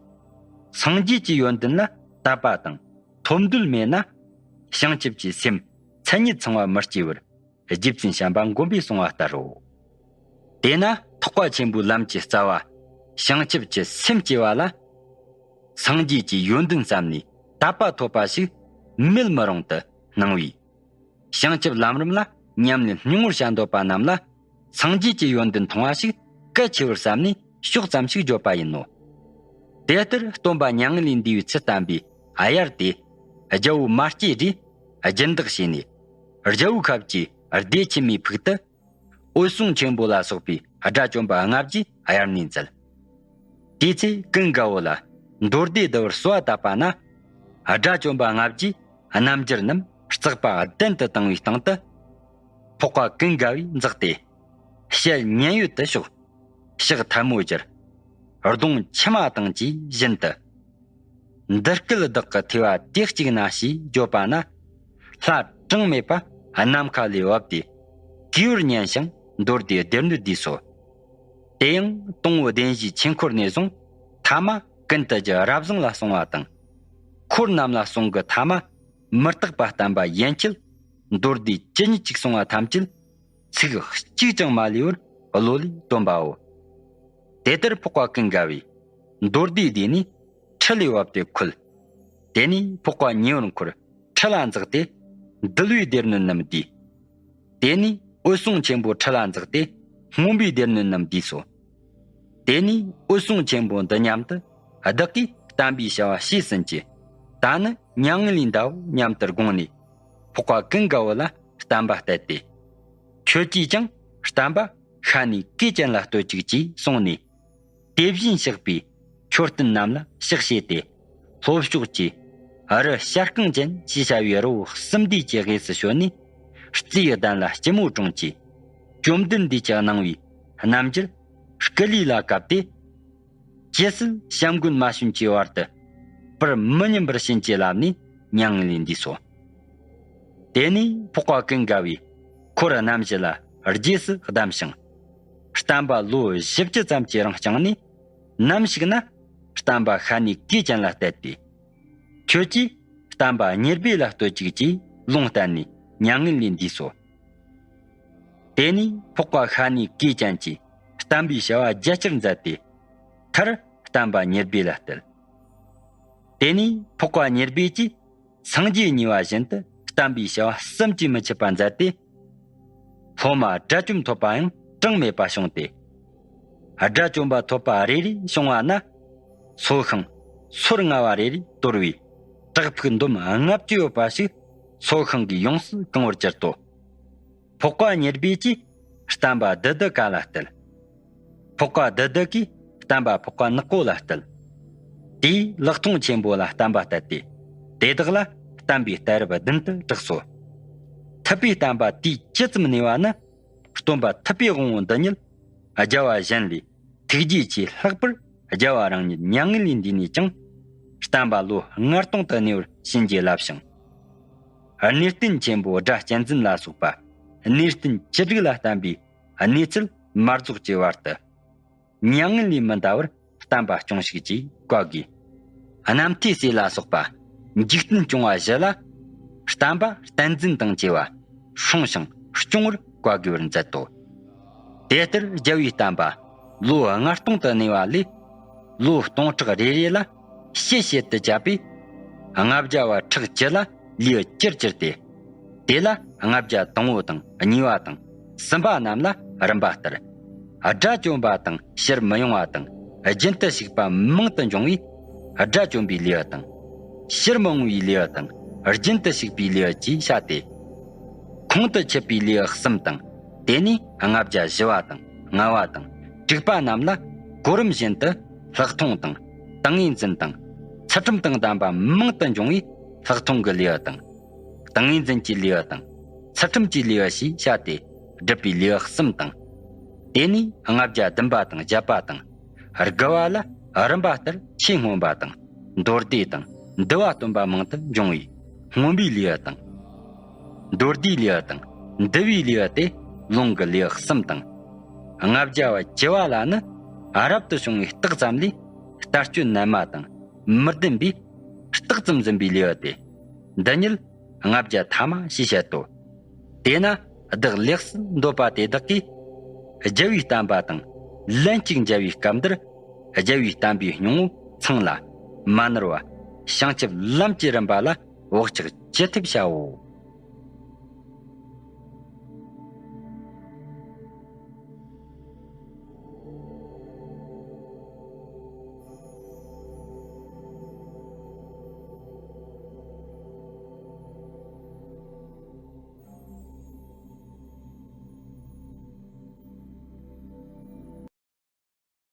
སངས་རྒྱས་ཀྱི་ཡོན་ཏན་ལ་ དད་པ་དང་ཐོབ་འདོད་མེད་ན། བྱང་ཆུབ་ཀྱི་སེམས་མཚན་ཉིད་ཚང་བ་མི་སྐྱེ་བར་རྗེ་བཙུན་བྱམས་པ་མགོན་པོས་གསུངས་པ་ལྟར་རོ། དེས་ན་ཐེག་པ་ཆེན་པོའི་ལམ་གྱི་རྩ་བ་བྱང་ཆུབ་ཀྱི་སེམས་སྐྱེ་བ་ལ། སངས་རྒྱས་ཀྱི་ཡོན་ཏན་བསམ་ནས་དད་པ་ཐོབ་པ་ཞིག་མེད་མི་རུང་དུ་སྣང་བས། བྱང་ཆུབ་ལམ་རིམ་ལ་ཉམས་ལེན་སྙིང་བོར་བྱ་འདོད་པ་རྣམས་ལ། སངས་རྒྱས་ཀྱི་ཡོན་ཏན་མཐོང་བ་ཞིག་གལ་ཆེ་བར་བསམ་ནས་ཕྱོགས་ཙམ་ཞིག་བརྗོད་པ་ཡིན་ནོ། དེ་ལྟར་སྟོན་པ་མྱ་ངན་ལས་འདས་པའི་ཚུལ་བསྟན་པའི་དབྱར་དེ། རྒྱལ་པོ་མ་སྐྱེས་རྗེས་སྦྱིན་བདག་བྱས་ནས། རྒྱལ་པོའི་ཁབ་ཀྱི་སྡེ་ཆེན་མོའི་ཕུག་ཏུ། འོད་སྲུང་ཆེན་པོ་ལ་སོགས་པའི་དགྲ་བཅོམ་པ་ལྔ་བརྒྱས་དབྱར་གནས་མཛད། དེའི་ཚེ་ཀུན་དགའ་བོ་ལ་མདོ་སྡེ་བསྡུ་བར་གསོལ་བ་བཏབ་པ་ན། དགྲ་བཅོམ་པ་ལྔ་བརྒྱས་རྣམ་འགྱུར་རྣམས་བརྩེགས་པ་གདན་དུ་བཏིང་བའི་སྟེང་དུ། འཕགས་པ་ཀུན་དགའ་བོས་འཛེགས་ཏེ། ཞལ་མཉན་ཡོད་དུ་ཕྱོགས། ཕྱག་ཐལ་མོ་སྦྱར། གདོང་མཆི་མ་དང་བཅས་བཞིན་དུ། འདི་སྐད་བདག་གི་ཐོས་པ་དུས་གཅིག་ན་ཞེས་བརྗོད་པ་ན། ལྷ་གྲངས་མེད་པ་ནམ་མཁའ་ལས་བབས་ཏེ། གུས་པར་ཉན་ཞིང་མདོ་སྡེ་སྡེ་སྣོད་བསྡུས་སོ། དེ་ཡང་དང་པོ་བདེན་བཞིའི་ཆོས་འཁོར་ནས་བཟུང་ཐ་མ་ཀུན་ཏུ་རྒྱུ་རབ་བཟང་ལ་སོང་བ་དང་། འཁོར་རྣམས་ལ་གསུང་གི་ཐ་མ་མི་རྟག་པ་བསྟན་པ་ཡན་ཆད་མདོ་སྡེ་ཇི་སྙེད་ཅིག་གསུང་བ་ཐམས་ཅད་ཚིག་གཅིག་ཀྱང་མ་ལུས་པར་བློ་ལས་བཏོན་པའོ། དེ་ལྟར་འཕགས་པ་ཀུན་དགའ་བོས་མདོ་སྡེ་བསྡུས་ནས་ཁྲི་ལས་བབས་ཏེ་འཁོད། དེ་ནས་འཕགས་པ་ཉེ་བར་འཁོར་ཁྲི་ལ་འཛེགས་ཏེ་འདུལ་བའི་སྡེ་སྣོད་རྣམས་བསྡུས། དེ་ནས་འོད་སྲུང་ཆེན་པོ་ཁྲི་ལ་འཛེགས་ཏེ་སྨོན་པའི་སྡེ་སྣོད་རྣམས་བསྡུས་སོ། དེ་ནས་འོད་སྲུང་ཆེན་པོ་འདི་སྙམ་དུ་བདག་གིས་བསྟན་པའི་བྱ་བ་བྱས་ཟིན་གྱི། ད་ནི་མྱ་ངན་ལས་འདའོ་སྙམ་དུ་དགོངས་ནས། འཕགས་པ་ཀུན་དགའ་བོ་ལ་བསྟན་པ་གཏད་དེ། ཁྱོད་ཀྱིས་ཀྱང་བསྟན་པ་ཤ་ནུས་གོས་ཅན་ལ་གཏོད་ཅིག་ཅེས་གསུངས་ནས། དེ་བཞིན་གཤེགས་པའི་མཆོད་རྟེན་རྣམས་ལ་ཕྱག་བྱས་ཏེ། ལྷོ་ཕྱོགས་ཀྱི་རི་ཤར་རྐང་ཅན་ཞེས་བྱ་བའི་རི་བོ་གསུམ་ལྡན་གྱི་དབུས་སུ་བྱོན་ནས། རྩེའི་གདན་ལ་སྐྱིལ་མོ་ཀྲུང་གྱིས། བཅོམ་ལྡན་འདས་ཀྱི་གནང་བའི་རྣམ་འགྱུར་སྐུ་ལུས་ལ་བཀབ་སྟེ། ཇི་སྲིད་བྱམས་མགོན་མ་བྱོན་གྱི་བར་དུ་བར་མི་ཉམས་པར་བྱིན་གྱིས་བརླབས་ནས་མྱ་ངན་ལས་འདས་སོ། དེ་ནས་འཕགས་པ་ཀུན་དགའ་བོས་འཁོར་རྣམ་བཞི་ལ་རྗེས་སུ་གདམས་ཤིང་། བསྟན་པ་ལོ་བཞི་བཅུ་ཙམ་གྱི་རིང་བསྐྱངས་ནས། ནམ་ཞིག་ན་བསྟན་པ་ཤ་ནུས་གོས་ཅན་ལ་གཏད་དེ། ཁྱོད་ཀྱིས་བསྟན་པ་ཉེར་སྦས་ལ་གཏོད་ཅིག་ཅེས་ལུང་བསྟན་ནས་མྱ་ངན་ལས་འདས་སོ། དེ་ནས་འཕགས་པ་ཤ་ནུས་གོས་ཅན་གྱིས་བསྟན་པའི་བྱ་བ་རྒྱ་ཆེར་མཛད་དེ། མཐར་བསྟན་པ་ཉེར་སྦས་ལ་གཏད། དེ་ནས་འཕགས་པ་ཉེར་སྦས་ཀྱིས་སངས་རྒྱས་གཉིས་པ་བཞིན་དུ་བསྟན་པའི་བྱ་བ་བསམ་གྱིས་མི་ཁྱབ་པ་མཛད་དེ། སློབ་མ་དགྲ་བཅོམ་ཐོབ་པ་ཡང་གྲངས་མེད་པ་བྱུང་སྟེ། དགྲ་བཅོམ་པ་ཐོབ་པ་རེ་རེ་བྱུང་བ་ན། ཚོགས་ཤིང་སོར་ལྔ་བ་རེ་རེ་དོར་བའི་བྲག་ཕུག་འདོམ་ལྔ་བཅུ་ཡོད་པ་ཞིག་ཚོགས་ཤིང་གིས་ཡོངས་སུ་གང་བར་གྱུར་ཏོ། འཕགས་པ་ཉེར་སྦས་ཀྱིས་བསྟན་པ་བདུད་བདུད་ག་ལ་གཏད། འཕགས་པ་བདུད་བདུད་ཀྱིས་བསྟན་པ་འཕགས་པ་ནག་པོ་ལ་གཏད། དེས་ལེགས་མཐོང་ཆེན་པོ་ལ་བསྟན་པ་གཏད་དེ། དེ་དག་ལ་བསྟན་པའི་གཏད་རབས་བདུན་དུ་གྲགས་སོ། ཐུབ་པའི་བསྟན་པ་དུས་ཇི་ཙམ་གནས་པ་ནི། སྟོན་པ་ཐུབ་པའི་དབང་པོ་འདི་ཉིད་རྒྱལ་བ་གཞན་ལས་ཐུགས་རྗེ་ཆེས་ལྷག་པར་རྒྱལ་བ་རང་ཉིད་མྱ་ངན་ལས་འདས་ནས་ཀྱང་། བསྟན་པ་ལོ་ལྔ་སྟོང་དུ་གནས་པར་བྱིན་གྱིས་བརླབས་ཤིང་། གནས་བརྟན་ཆེན་པོ་སྒྲ་གཅན་འཛིན་ལ་སོགས་པ་གནས་བརྟན་བཅུ་དྲུག་ལ་བསྟན་པའི་གནས་ཚུལ་མ་རྫོགས་ཀྱི་བར་དུ། མྱ་ངན་ལས་མི་འདའ་བར་བསྟན་པ་སྐྱོངས་ཤིག་ཅེས་བཀའ་བསྒོས། རྣམ་ཐོས་སྲས་ལ་སོགས་པ་འཇིག་རྟེན་སྐྱོང་བ་བཞི་ལ། བསྟན་པ་བསྟན་འཛིན་དང་བཅས་པ་སྲུང་ཞིང་སྐྱོང་བར་བཀའ་བསྒོ་བར་མཛད་དོ། དེ་ལྟར་རྒྱལ་བའི་བསྟན་པ་ལོ་ལྔ་སྟོང་དུ་གནས་པ་ལས། ལོ་སྟོང་ཕྲག་རེ་རེ་ལ་ཕྱེད་ཕྱེད་དུ་བཅད་པས། ལྔ་བརྒྱ་པ་ཕྲག་བཅུ་ལ་ལུས་པ་ཅིར་གྱུར་ཏེ། དེ་ལ་ལྔ་བརྒྱ་དང་པོ་དང་གཉིས་པ་དང་གསུམ་པ་རྣམས་ལ་རིམ་པ་ལྟར། དགྲ་བཅོམ་པ་དང་ཕྱིར་མི་ཡོང་བ་དང་རྒྱུན་དུ་ཞུགས་པ་མང་དུ་འབྱུང་བས། དགྲ་བཅོམ་པའི་ལུས་པ་དང་། ཕྱིར་མི་འོང་བའི་ལུས་པ་དང་རྒྱུན་དུ་ཞུགས་པའི་ལུས་པ་བཅས་བྱ་སྟེ། ཁོང་དུ་ཆུད་པའི་ལུས་པ་གསུམ་དང་། དེ་ནས་ལྔ་བརྒྱ་བཞི་པ་དང་ལྔ་པ་དང་དྲུག་པ་རྣམས་ལ་གོ་རིམ་བཞིན་དུ་ལྷག་མཐོང་དང་ཏིང་ངེ་འཛིན་དང་ཚུལ་ཁྲིམས་དང་ལྡན་པ་མང་དུ་འབྱུང་བས། ལྷག་མཐོང་གི་ལུས་པ་དང་། ཏིང་ངེ་འཛིན་གྱི་ལུས་པ་དང་། ཚུལ་ཁྲིམས་ཀྱི་ལུས་པ་ཞེས་བྱ་སྟེ། སྒྲུབ་པའི་ལུས་པ་གསུམ་དང་། དེ་ནས་ལྔ་བརྒྱ་བདུན་པ་དང་བརྒྱད་པ་དང་། དགུ་པ་ལ་རིམ་པ་ལྟར་ཆོས་མངོན་པ་དང་། མདོ་སྡེ་དང་འདུལ་བ་སྟོན་པ་མང་དུ་འབྱུང་བས། མངོན་པའི་ལུས་པ་དང་། མདོ་སྡེའི་ལུས་པ་དང་། འདུལ་བའི་ལུས་པ་སྟེ། ལུང་གི་ལུས་པ་གསུམ་དང་། ལྔ་བརྒྱ་པ་བཅུ་པ་ལ་ནི། རབ་ཏུ་བྱུང་བའི་རྟགས་ཙམ་ལས། ལྟ་སྤྱོད་རྣལ་མ་དང་། མི་ལྡན་པས། རྟགས་ཙམ་འཛིན་པའི་ལེའུ་སྟེ། འདི་ཉིད་ལྔ་བརྒྱ་ཐ་མ་ཞེས་བཤད་དོ། དེས་ན་བདག་ལེགས་སུ་འདོད་པ་དེ་དག་གིས། རྒྱལ་བའི་བསྟན་པ་དང་ལན་གཅིག་མཇལ་བའི་སྐབས་འདིར། རྒྱལ་བའི་བསྟན་པའི་སྙིང་པོ་ཚང་ལ་མ་ནོར་བ། བྱང་ཆུབ་ལམ་གྱི་རིམ་པ་ལ་བག་ཆགས་ཅི་ཐུབ་བྱའོ།